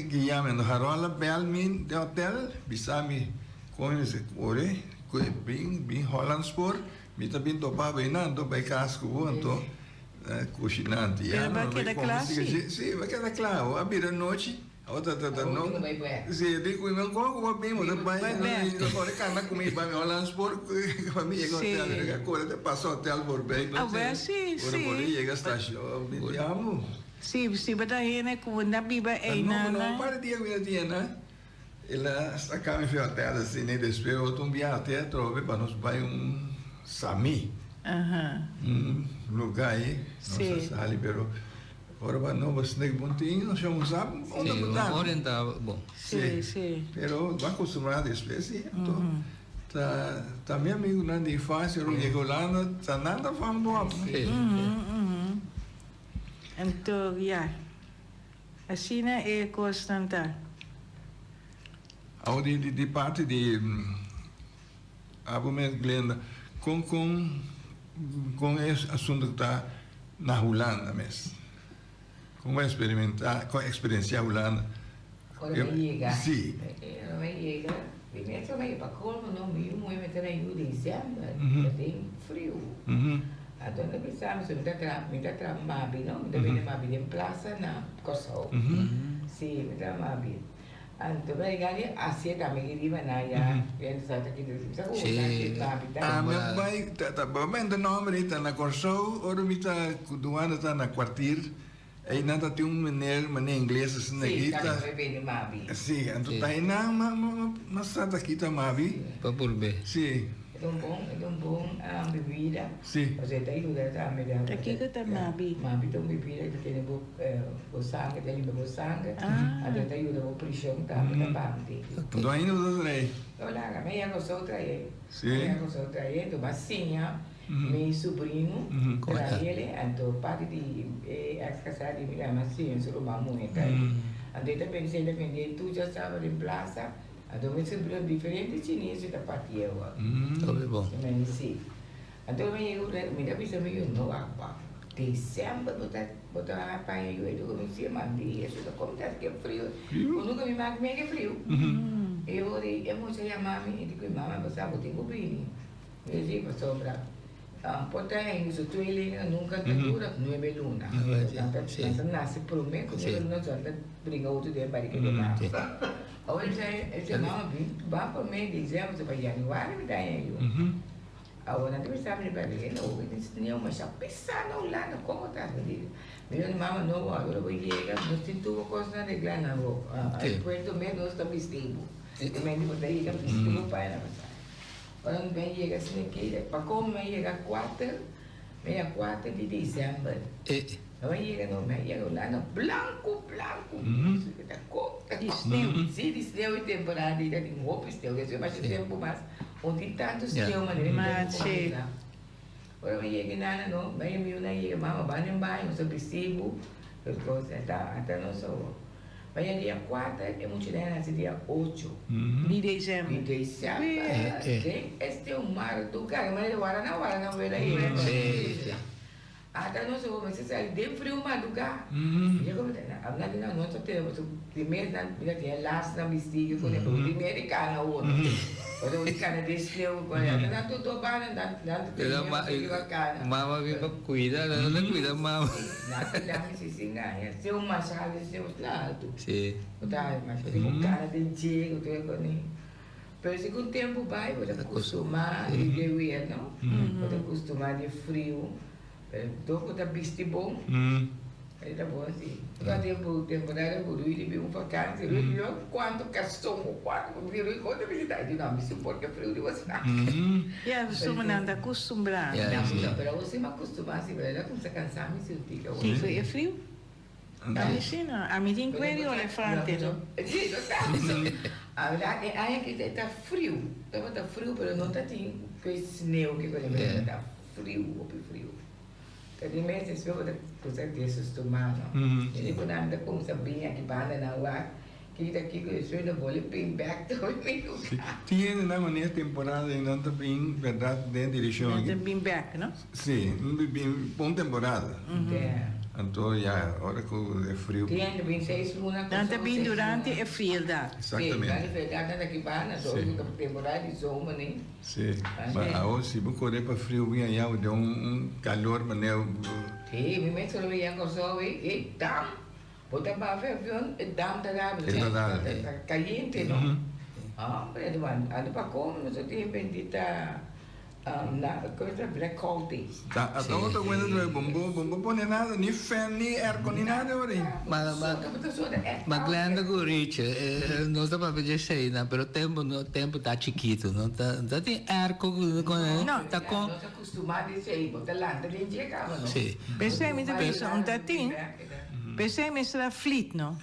guia mi. Anto Harold a bel mi den hotel, bisa mi kon mi mester kore. Ku e bin bin Holland spoor mi ta bin topa bo einan anto bai kas ku bo anto kushiná Pero bo a keda kla si? Si bo a keda kla bo a bira nochi abo ta ta ta no si di ku mi kon ku bo bin bo ta bai ta kore kana ku mi bai Holland spoor pa mi yega hotel mi ta kore ta pasa hotel por bai Awel si si ora por yega stashion mi di amo Si si bo ta hende ku bo ta biba einan no un par di dia ku mi ta tiene. El a saca mi fi hotel asina y despues otro un biaha te atrobe pa nos bay un Sami, un lugar ahi nos a sali pero ora ba no bo snake bon tin nos shon sa unda bo ta. Orienta bon. Si, pero bo a acostumbra despues si anto ta ta mi amigunan di infancia ora yega Hulanda ta nan ta fam bo ap. Anto ya. Asina e kosnan ta. Awor di di parti di abo mes Glenda, kon kon kon e asunto ta na Hulanda mes? Kon bo a experimenta, kon a experiencia Hulanda? Ora mi yega, Si. Ora mi yega, primer ora mi yega pa colmo no, mi yu muhe mester a yuda diciember, ta den friu. Anto mi ta bisa mi so mi ta traha mi ta traha mabi no mi ta bende mabi den plaza na Kòrsou si mi traha mabi. Anto mi a yega di hacié tambe ki riba nan ya bien sa ta ki sa ku Sí. ta ki papi ta. Ah, mi a bai, ta, ta, bo menta nomber ei, ta na Kòrsou, ora mi ta ku duana ta na kwartier, einan ta tin un meneer, meneer ingles asina Sí, aki, ta ta, mi bende mabi. sí, anto Sí. ta einan ma, ma, ma, ma sa ta kita mabi, Pa purbe. sí. E ta un bon, e ta un bon bebida. Sí. Pasobra e ta yuda tambe da. Ta kiko ta mabi? Mabi ta un bebida ku ta tene bo bo sanger, ta limpia bo sanger. Ah. Anto e ta yuda bo preshon tambe ta bante. Anto ainda bo ta trae? No laga, mi a yega Kòrsou trae. Sí. Mi a yega Kòrsou trae, anto mi a siña mi subrino traele, anto parti di e ex kasá di mi tambe a siña su ruman muhé trae. Anto e ta bende, e ta bende tur djasabra den plasa. Anto mi subrino diferente chinees ta patia awor. Hopi bon. Mi mende si. Anto mi yega un mi ta bisa mi yu no wak pa december bo ta bo ta haña paña yu e mi si ma di eso ta como ta ke frio. Cu nunca mi maki mi ke frio. E ora e mucha yama mi e di cu mama bo sa bo tin cu bini. Mi di si pasobra por ta hende su tweelingen nunca ta dura nuebe luna. Nan ta nace prome cu nuebe luna so nan ta bringa otro den barriga di mama. Awor el sa el sa mama bin ba pa mes di diciember so pa januari mi ta haña yu. Awor nan ta bisa mi riba e no e tin sneeuw masha pesa na Hulanda como ta mi di mi di mama no awor bo yega nos tin tur bo cosnan regla na bo aeropuerto mes nos ta bisti bo mi mende bo ta yega bisti bo paña na pasa. Ora mi ben yega asina aki pa como mi a yega cuater media cuater di december. Mi a yega no mi a yega Hulanda blanco blanco ta ko Di sneeuw. Si di sneeuw e temporada ei ta tin hopi sneeuw despues masha tempo mas no tin tanto sneeuw manera e tempo ku mi ta. Ora mi yega nana no mi mi una yega mama ban den baño nos a bisti bo tur kos ata ata nos awor mi a yega dia kuater e muchanan a nase dia ocho Di december. di december den e sneeuw marduga manera wara nan wara nan wela yega. Ata nos awor mester sali den friu madruga. Mira como ta na abla di nan no ta tene pasobra primer nan mira tin e lasnan bisti ke kone pero primer di kana awor pasobra di kana den sneeuw ke kone ata nan tur dos banda nan nan ta tene e riba kana. Mama bin pa cuida nan ta cuida mama. Nan ta dami si sin gaña sneeuw masha alto sneeuw asina alto. Si. Bo ta masha tin ku kana den dje ku tur e kone. Pero si ku tempu bai bo ta kustumá di de weer no bo ta kustumá di friu. Pero dor ku ta bisti bon, e ta bon si. Ora tempu temporada ku Rudy bin un vakansi, Rudy no kuantu karson ku kuantu ku mi Rudy kon ta bisita? E di no, mi suporta friu di boso. Ya, pasobra nan ta kustumbrá. Ya, Nan si. Pero awor si mi a kustumá si, pero el a kumsa kansa mi sinti ku awor. Si, ku e friu. Ami si no, ami tin kue di olefante no. Si, no ta. A e aña aki ta friu, tabata friu pero no ta tin kue sneu ke kue pero ta friu, hopi friu. Ta di mes despues bo ta kusa desostumá no. E di ku nan ta kumsa bin aki banda nan wak kiko ta kiko despues lo bole bin bek tur mi luga. Tin hende nan wanneer temporada i nan ta bin bèrdat den direkshon Nan aki. ta bin bek no. Si, nan ta bin pa un temporada. Anto ya ora ku e friu. Tin hende bin seis luna Nan ta bin durante e frieldat. Si, durante e frieldat nan ta aki banda, so temporada di zomer ne. Si, ma awor si bo kore pa friu bin aya bo den un kalor manera bo. Si, mi mes ora mi yega Kòrsou ei, e dam, bo ta bafa e avion, e dam ta dal, E ta dal. Ta kayente no. Hombre, ando pa kome nos a tin bendita Na cosa black hole days. Ta ata otro cuenta otra vez bo bo bo pone nada ni fan ni airco ni nada ora ahi. Ma ma ma Glenda cu Richard nos ta papia dje eseinan pero tempo no tempo ta chikito no ta ta tin airco cu cu ta con. Nos a costuma di esei bo ta lanta den dje caba no. Si. P'esei mi ta pensa un ta tin p'esei mester a flit no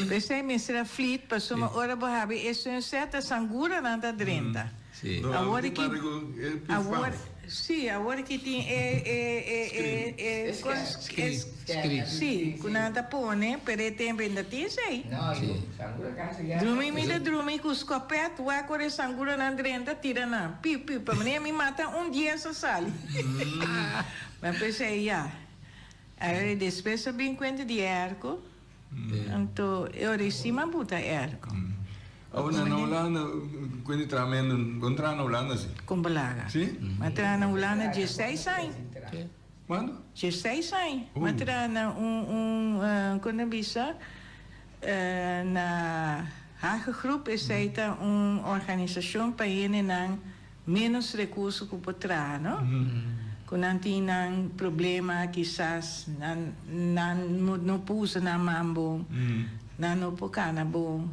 p'esei mester a flit pasobra ora bo habi e sunset ta sanguranan ta drenta. Sí. No, Awor mi ki pare ku e pif awor paf. sí, awor ki tin e e e e e Screen. kos Screen. es Screen. sí, ku nan ta pone, pero e tempo ainda tin esei. No, Sí. yu, sangura kasi ya. Drumi mi ta drumi ku skopet, wak ora e sanguranan drenta tira nan, piu piu, pa manera mi mata un dies a sali. Ma p'esei ya. Awor despues a bin kuenta di airco. Anto e ora i si m'a buta airco. Awor na Hulanda, kuende traha mendo, bo no traha na Hulanda si? Kon balaga. Si? M'a traha na Hulanda diesseis aña. Kuantu? Diesseis aña. M'a traha na un, un, kon ta bisa? Na Hage Groep esei ta un organisashon pa hendenan ménos rekurso ku por traha, no? Ku nan tin nan problema kisas nan nan no por usa nan man bon, nan no por kana bon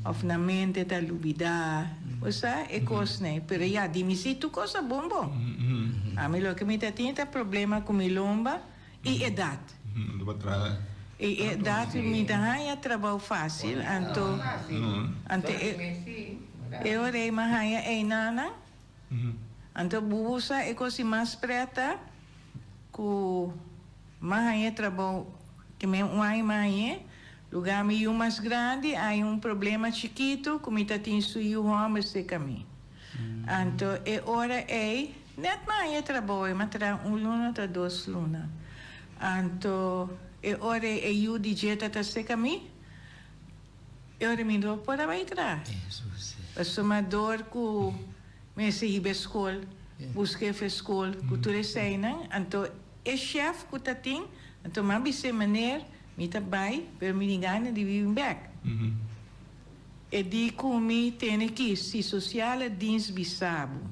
òf nan mente ta lubidá. Bo sa e kosnan ei. Pero ya, di mi si tur kos ta bon bon. Ami loke mi ta tin ta problema ku mi lomba i edat. I edat mi ta haña trabou fásil, anto anto e e ora ei mi a haña einanan, anto bo usa e kos di mas preta ku mi a haña trabou ke mi un aña mi a hañ'é, lugá mi yu mas grandi a haña un problema chikitu ku mi ta tin su yu hòmber serka mi. Anto e ora ei net mi a haña trabou ei, mi a traha un luna ta dos luna. Anto e ora ei e yu di dje ta ta serka mi, e ora mi no por a bai traha. Pasobra dor ku mester hiba e skol, buska e for skol, ku tur eseinan. Anto e shèf ku ta tin, anto mi a bis'é, Meneer, mi ta bai, pero mi tin gana di bibi bèk. E di ku mi tene ki si sociale dienst bisa bo.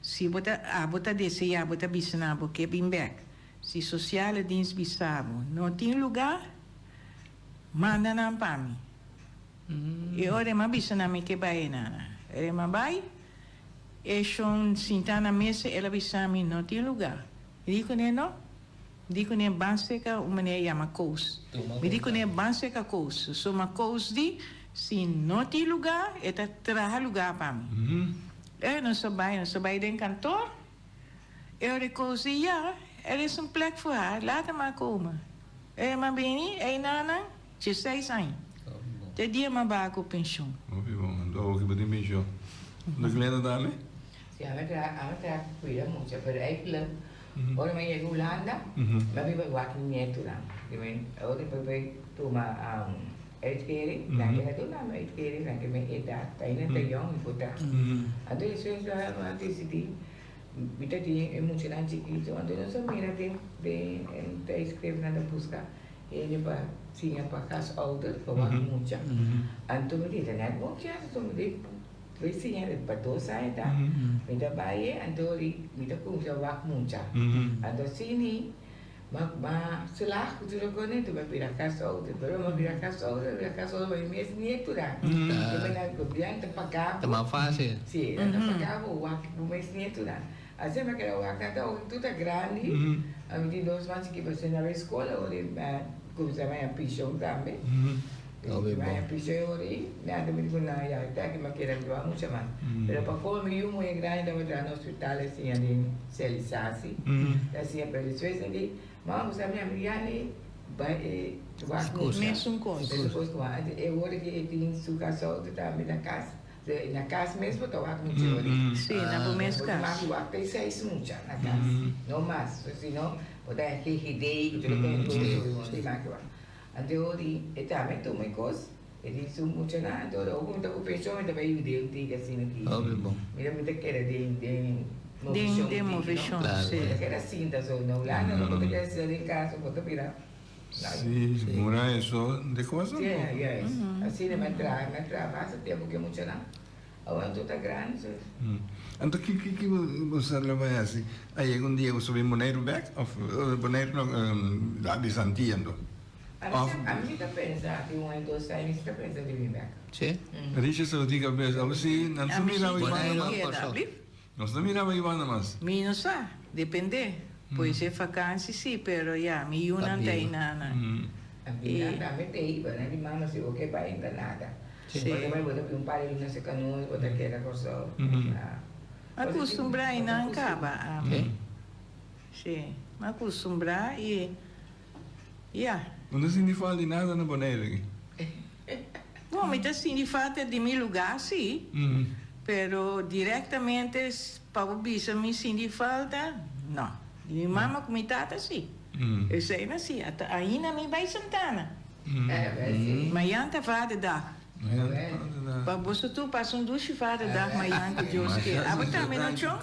Si bo ta abo ta desea bo ta bisa nan bo ke bin bek. Si sociale dienst bisa bo no tin luga, manda nan pa mi. E ora e m'a bisa nan mi ke bai e nana. Ora e m'a bai, e shon sinta na mesa el a bisa mi no tin luga. Mi di kuné no. Mi di kuné ban seka un manera yama Koos. Mi di kuné ban seka Koos. So ma Koos di si no tin luga e ta traha luga pa mi. E nos a bai, nos a bai den kantor. E ora e Koos di ya, er is een plek voor haar, laat haar maar komen. E m'a bini, ei nanan, diesseis aña. Te dia m'a baha ku penshun. Hopi bon, anto awo ki bo tin penshun. Unda Glenda tambe? Si, ami ta ami ta cuida mucha, pero eigenlijk ora mi a yega Hulanda, mi a biba wak mi nietonan. Di mi ora mi bai tuma uitkering, nan keda duna mi uitkering, nan ke mi edat, ainda ta yong mi por traha. Anto despues mi a disidí, mi ta tin e muchanan chikito, anto nos a mira den den e tijdschrift nan ta buska hende pa siña pa huisouder, pa wak mucha. Anto mi di, ta net bon chèns, anto mi di. Bai siña pa dos aña ta mi ta bai e anto di mi ta cuminsa wak mucha anto asini ma ma slag cu tur loke mi bira casouder pero mi bira casouder mi bira casouder pa mi mes nietunan mi nan gobierno ta paga bo Ta mas facil. Si nan ta paga bo wak bo mes nietunan asina mi a keda wak nan ta tur ta grandi ami tin dos mas chikito pasobra nan bai school awor mi a cuminsa baña pension tambe. Baña piso e ora ei, mi a mi di ku nan ya ta aki mi a keda biba mucha mas. Pero pa komo mi yu muhé grandi tabata traha na hospital a siña den selisatie, ta siña pero despues mi di, mama bo sa mi a mi ya ni bai e wak mucha. Mesun kos. Mesun kos ku antes. E ora ku e tin su kasou tambe na kas, na kas mes bo ta wak mucha e ora ei. Si, na bo mes kas. Bo ta mas wak te seis mucha na kas, no mas. Si no bo ta haña GGD ku tur e kos, bo tin mas. Anto di e tambe tuma e kos, e di su muchanan, anto ora ku mi ta ku penshon mi ta bai yuda un tiki asina aki. Hopi bon. Mira mi ta keda den den movishon un Den tiki no. movishon, si. Bo ta keda sinta so, na Hulanda no bo ta keda sinta den kas, bo ta bira. Si, mura eso de kos Si, juist. Asina mi a traha, mi a traha basta tempu ku e muchanan. Awor nan tur ta grandi so. Anto ki ki ki bo sa lo bai hasi? A yega un dia bo subi Boneiru bek of Boneiru no la di Santia anto? Of. Ami si ta pensa aki un aña dos aña mi si ta pensa di bin bek. Si. Richard sa lo tin kabes abo si nan sa mira Ami si Ivana ta mas. keda. Nos no miraba Ivana mas. Mi no sa, depende. Pues e vakansi si, pero ya, mi yunan ta einana. Mi nan tambe ta ei, pero nan di mama si bo ke bai no ta nada. Si. Bo ta bai bo ta pidi un par di luna serka nos, bo ta keda Kòrsou. Mi a kustumbrá einan kaba ami. Si, mi a kustumbrá i ya. Bo no sinti falta di nada na Boneiru aki? Bon, mi ta sinti falta di mi lugá si. Pero directamente pa bo bisa mi sinti falta, no. Di mi mama cu mi tata si. Esey na si. Ata ainda mi bay Santana. Mayan ta vaderdag. Pa boso tur pasa un dushi vaderdag mayan cu Dios kier. Abo tambe no Chon?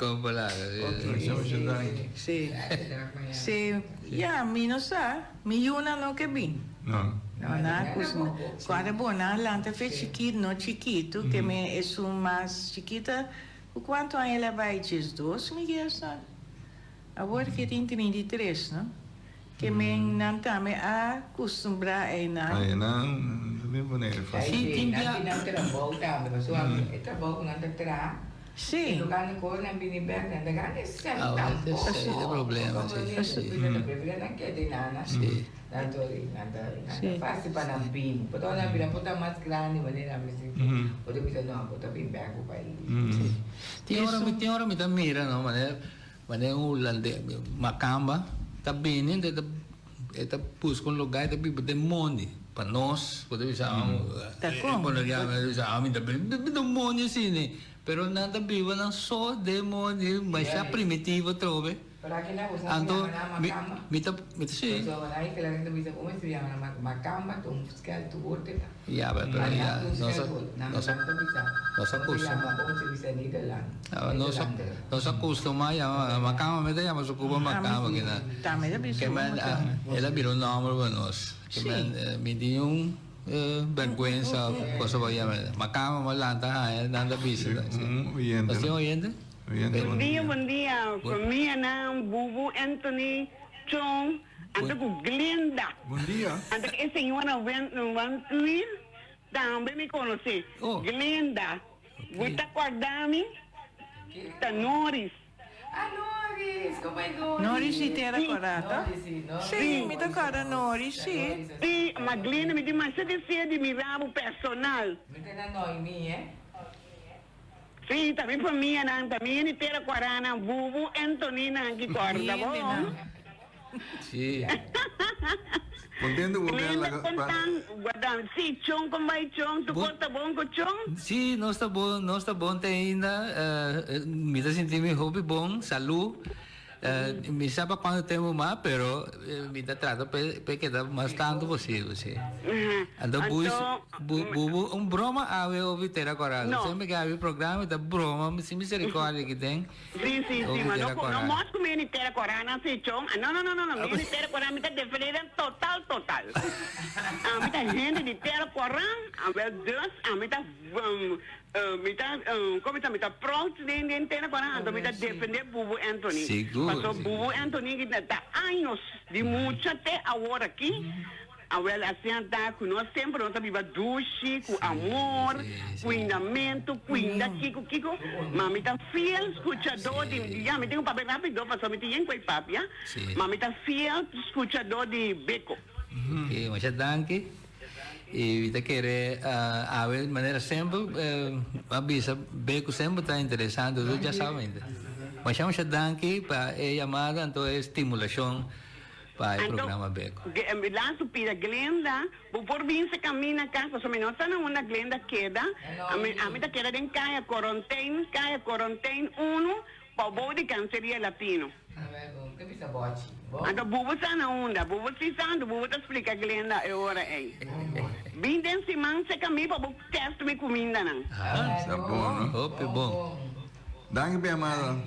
Si. Si. Ya, mi no sa. Mi yuna no ke bin. No. No, nan a kustumá. Kuadra bo, nan a lanta fe chikitu, no chikitu, ke men esun mas chikita, ku kuantu aña el a bai? Diesdos, mi gesa. Awor ke tin 33, no? Ke men nan tambe a kustumbrá einan. Einan ta bin pone fásil. Sí, tin bia. Nan tin nan trabou tambe, pasobra e trabou ku nan ta traha, Sí. e loka nan kore nan bini bèk, nan ta gana e sèn Ah, tampoko. esei ta problema, sí. Sí. Nan ta preferá nan keda einan, Sí. nan ta nan ta nan Sí. ta fásil pa nan bini. Por tabata nan bira por ta mas grandi manera nan bisa, bo ta bisa no, bo ta bin bèk bo pais. Sí. Tin ora mi tin ora mi ta mira no manera Manera un hulandes, makamba, ta bini e ta e ta buska un lugar e ta biba den mondi. Pa nos bo ta bisa Ta kon? boneriano ta bisa ami ta biba den mondi asina. Pero nan ta biba nan so den mondi masha primitivo atrobe. Pero aki nan bo sa Anto yama nan mi makamba? mi ta mi ta si. Pasobra nan e kla ta bisa como se yama nan makamba ta un skelto woord e ta. Ya, pero ya nos a nos a nos a costuma. Nos a nos a costuma yama macamba mi ta yama su cuba macamba kina. Ke men el a bira un nomber pa nos. Ke men mi tin un berguensa of cosa pa yama macamba mi a lanta haña nan ta bisa. Nos tin oyente? Bon dia bon dia famianan Bubu Anthony Chong. Anto ku Glenda. Bon dia. Anto ku e señora Van Tuil tambe mi konosé. Glenda, bo ta kòrda mi? Ta Noris. Ah, Noris! Komo e Noris? Noris di Tera Kòrá, ta? Sí, mi ta kòrda Noris, sí. Sí, ma Glenda mi tin masha deseo di mira bo personal. Mi ta na Noemi, eh? Sí, ta mi famianan, ta mi hende Tera Kòrá-nan, Bubu en Toninan ki kòrda bo. Sí. Contento bo bel Linda laga con pa. tan guardan. Sí, chon con bai chon. Tu Bo- por ta bon cu chon? Sí, nos ta bon, nos ta bon te ainda. Eh, mi ta sinti mi hopi bon, salú. Eh, mi sa pa cuanto tempo mas, pero eh, mi ta trata pe, pe keda mas tanto posibel, sí. Ajá. Anto buis, Anto, bu, bu, bu, un broma awe hopi tera coral. No. Semper que abi programa ta broma, sin misericordia que ten. Sí, sí, sí, ma no, no mos ku mi ni tera korá nan sí, chon. Ah, no, no, no, no, no, mi ni tera korá, mi ta defendé den total, total. Ami ta hende di tera korá, ah, wel dus, ami ta, mi ta, komo ta, mi ta proud den den tera korá, anto mi ta defendé Bubu Anthony. Sigur, Paso sigur. Bubu Anthony ta años di mucha te awor aki. Awel, asina ta ku nos semper nos ta biba dushi, ku amor, kuindamentu, kuinda kiko kiko. Ma mi ta fiel skuchadó di, ya mi tin ku papia rápido pasobra mi tin yen ku e papia, ma mi ta fiel skuchadó di Beko. Ok, masha danki. I mi ta kere awe manera semper a bisa Beko semper ta interesante, tur ya sa mente. Masha masha danki pa e yamada anto e stimulashon. Pa e Anto, programa Beko. Lazo pida Glenda, bo por bin se camina cas, pasobra mi no sa na unda Glenda keda, ami, ami ta keda den Kaya Corontein, Kaya Corontein uno, pabou di Canceria Latino. Anto bubo sa na unda, bubo si sa, anto bubo ta splica Glenda e ora ey. Bin den siman se cami pa bo test mi cumindanan. Ah, Sa bon, no? Hopi bon. Danki pa yamada,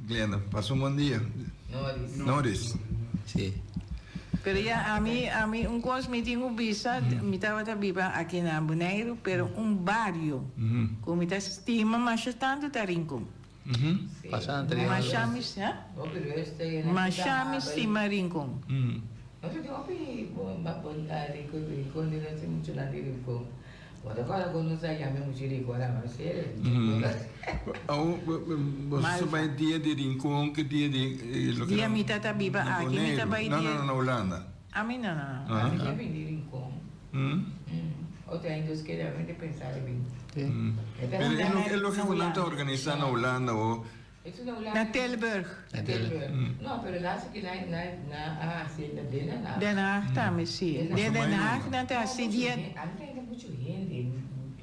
Glenda. Pasa un bon dia. Noris. Noris. Sí. Pero ya ami, ami un kos mi tin ku bisa, mi tabata biba aki na Boneiru, pero un bario ku mi ta stima masha tantu ta Rincon. Pasa anterior. Masha mi, ha? Hopi rustig. Masha mi stima Rincon. Nos tin hopi bon, bon, Rincon, Rincon, nos tin mucho nan di Rincon. Bo ta kòrda ku nos a yama e mucha Rincon a mas serio? Awo boso sa bai dia di Rincon ke dia di loke Dia mi ta ta biba aki mi ta bai No dia no no na Hulanda. Ami no no no. Ami ta bin di Rincon. Otro aña Dios kere ami ta pensa di bin. Pero e loke ku nan ta organisa na Hulanda o Na Tilburg. Na Tilburg. No, pero laatste keer na na na a hasi na Den Haag. Den Haag tambe si. Den Den Haag nan ta hasi dia. Ami ta hende muchu hende.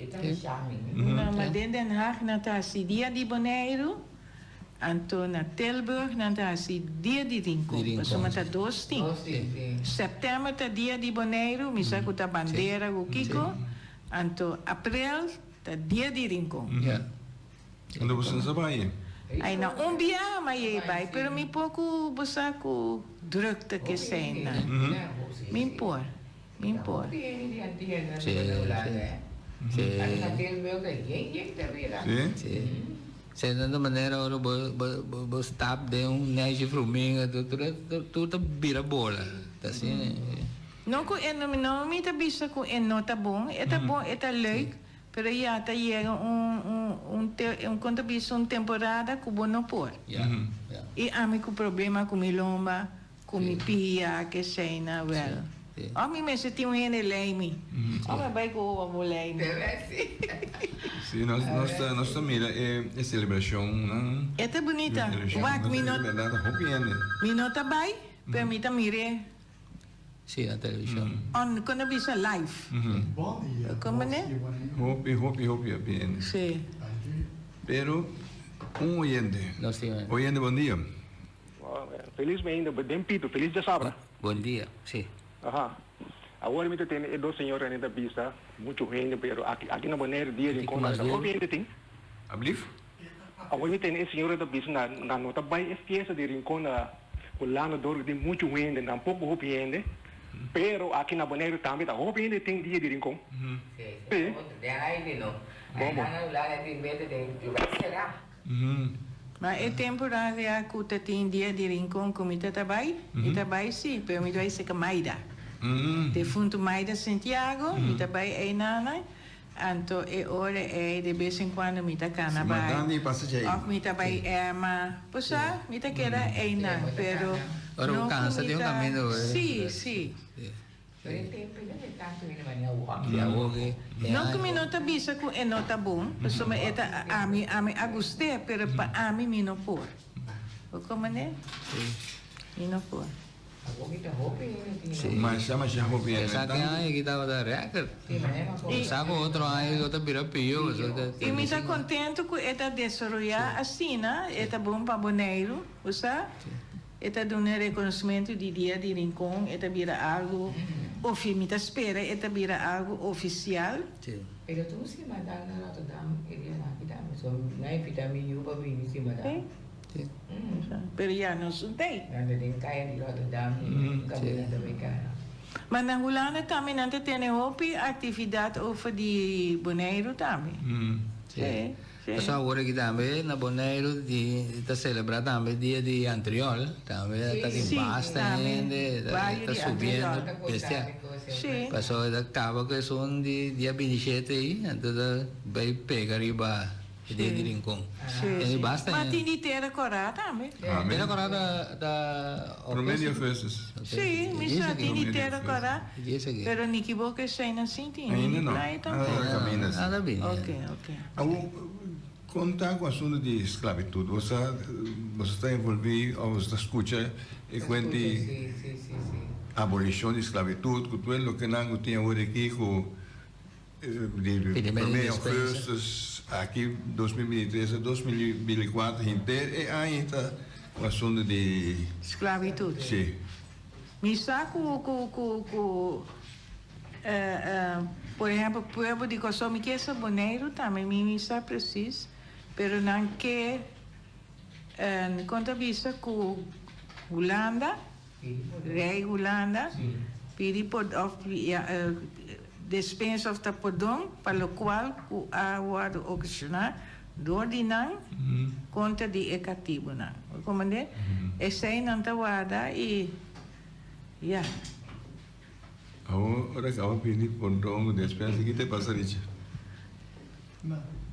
E ta shami. No, ma den Den Haag nan ta hasi dia di Boneiru, anto na Tilburg nan ta hasi dia di Rincon. Pasobra ta dos tin. September ta dia di Boneiru, mi sa ku ta bandera ku kiko, anto aprel ta dia di Rincon. Unda bo sa bai? Ay na un biaha ma yei bai pero mi por ku bo sa ku drukte ke esei nan. Mi por. Mi por. Sí, sí. Sí. Sí, na manera ora bo bo bo bo stap den un neshi fruminga tur tur tur ta bira bola. Ta asina. No ku e no no mi ta bisa ku e no ta bon, e ta bon, e ta leuk, pero ya ta yega un un un te un kon ta bisa un temporada ku bo no por. Ya, ya. I ami ku problema ku mi lomba, Ku mi pia ke esei-na wel. Of mi mester tin un hende lei mi. Of mi bai ku oba bo lei mi. Sí, nos, nos ta, nos ta mira e, e celebracionnan. E ta bunita. Wak, mi no. Hopi hende. Mi no ta bai, pero mi ta mir'é. Sí, na televishon. On, kon ta bisa live. Bon dia. Kon manera? Hopi, hopi, hopi hopi hende. Sí. Pero, un oyente. Nos tin. Oyente, bon dia. Felis mi ainda den pito, felis djasabra. Bon dia, si. Aha. Awor mi ta tende e dos señoranan ta bisa muchu hende pero aki aki na Bonaire dia rincon ta hopi hende tin. Ablief? Awor mi tende e señora ta bisa na nan no ta bai e fiesta di rincon na Hulanda dor ku tin muchu hende nan poko hopi hende pero aki na Bonaire tambe ta hopi hende tin dia di rincon. Si, si. Den aire no. Bon bon. Na Hulanda tin bete den lugar sera. Ma e temporada ku ta tin dia di Rincon ku mi ta ta bai, mi ta bai si, pero mi ta bai seka Maida. Defuntu Maida Santiago, mi ta bai einanan, anto e ora ei de bes en kuando mi ta kana bai. Òf mi ta bai Emma, bo sa, mi ta keda einan, pero no ku mi ta, si, si. No ku mi no ta bisa ku e no ta bon, pasobra e ta ami, ami a gust'é, pero pa ami mi no por. Bo komprendé? Mi no por. Masha masha hopi hende. Esaki aña ki tabata record. Sa ku otro aña lo ta bira pio. I mi ta kontentu ku e ta desaroyá asina, e ta bon pa Boneiru, bo sa? E ta duna rekonosmentu di Dia di Rincon, e ta bira algu ofi, mi ta spera e ta bira algu ofisial. Pero tur simadan na Rotterdam e dia nan aki tambe, so nan invita mi yu pa bini simadan. Pero ya no sun tei. Nan ta den kaya di Rotterdam i kaminda ta bay kana. Ma na Hulanda tambe nan ta tene hopi aktividat over di Boneiru tambe. Sí. Pasobra awor aki tambe na Boneiru di ta celebra tambe dia di Antriol, tambe ta tin basta hende, ta subiendo bestia. Pasobra ta caba cu esun di dia bintishete ei, anto ta bay pega riba e dia di Rincon. Tin basta Ma hende. tin di Tera Cora tambe. Tera Cora ta ta Prome di augustus. Si, mi sa tin di Tera Cora, pero ni kiboka esei nan sinti, ni Ainda di no. playa tampoco. Nada caminda si. Nada bini. Ok, ok. Awor, kon ta ku asuntu di sklabitut? Bo sa, bo sa ta envolví òf bo sa ta skucha e kuent di abolishon di sklabitut ku tur e loke nan ku tin awor aki ku di promé augustus aki 2023 a 2024 henter e aña ta ku asuntu di Sklabitut. Si. Mi sa ku ku ku ku Por ehempel pueblo di Kòrsou, mi ke sa Boneiru tambe, mi mi sa presis, pero nan ke kon ta bisa ku Hulanda, Rei Hulanda pidi por òf despensa òf ta pordon pa lokual ku a wòrdu okashoná dor di nan kontra di e katibunan. Bo komprendé? Esei nan ta warda i ya. Awor ora caba pidi pordon cu despensa ki ta pasa Richa?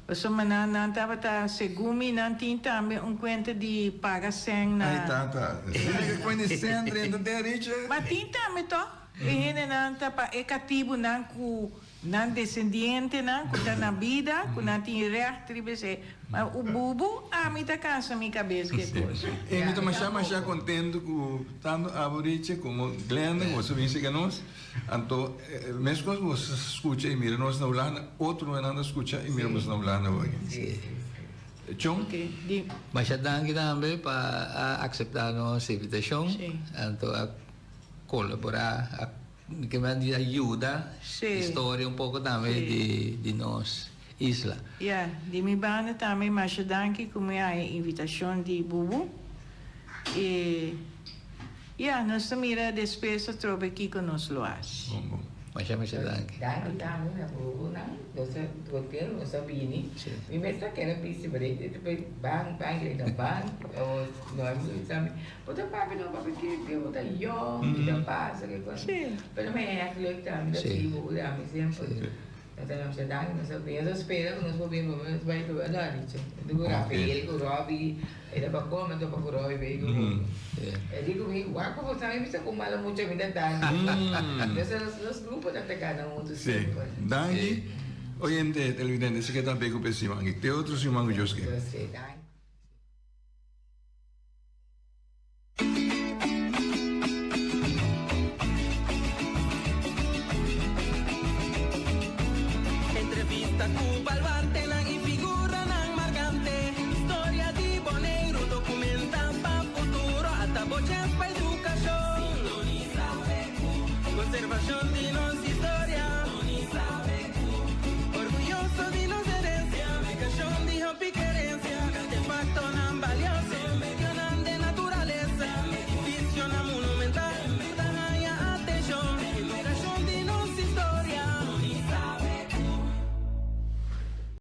Pasobra nan nan tabata segun mi nan tin tambe un cuenta di paga cen na. Ay tata, si ke cuenta di cen drenta den Richa? Ma tin tambe toch, e hendenan ta pa e catibunan cu Nan desendientenan ku ta na bida, ku nan tin règt riba esei. Ma u bubu, ami ta kansa mi kabes ku e kos. E mi ta masha masha kontentu ku tantu abo Riche komo Glenda ku boso bin siga nos. Anto meskos boso skucha i mira nos na Hulanda, otronan ta skucha i mira boso na Hulanda awor aki. Chon? Masha danki tambe pa a akseptá nos invitashon. Anto a kolaborá, a Ke men di a yuda historia un poko tambe di nos isla. Ya, di mi banda tambe masha danki ku mi haña invitashon di Bubu. I ya, nos ta mira despues atrobe kiko nos lo hasi. Bon bon. Masha masha danki. Danki tambe na bubunan. Nos a contento nos a bini. Mi mes ta kere bisti pero e ta bay ban ban e ta ban o no a bisa mi bo ta papia no papia ke ke bo ta yong ki ta pasa ke cosa. Pero mi a echt leuk tambe ta sigui bubu tambe semper. Nos ta masha danki nos a bini. Nos a spera ku nos por bini por nos bai tur no a dicho. Ku Rafael ku Robby e ta pa come anto pa ku Robby bay ku E di ku mi wak pa bo sa mi bisa ku malo mucha mi ta danki. Entonces nos grupo ta ta gana hunto semper. Danki oyente televidente esaki ta Beko pe siman aki. Te otro siman ku Dios ke. Dios ke danki.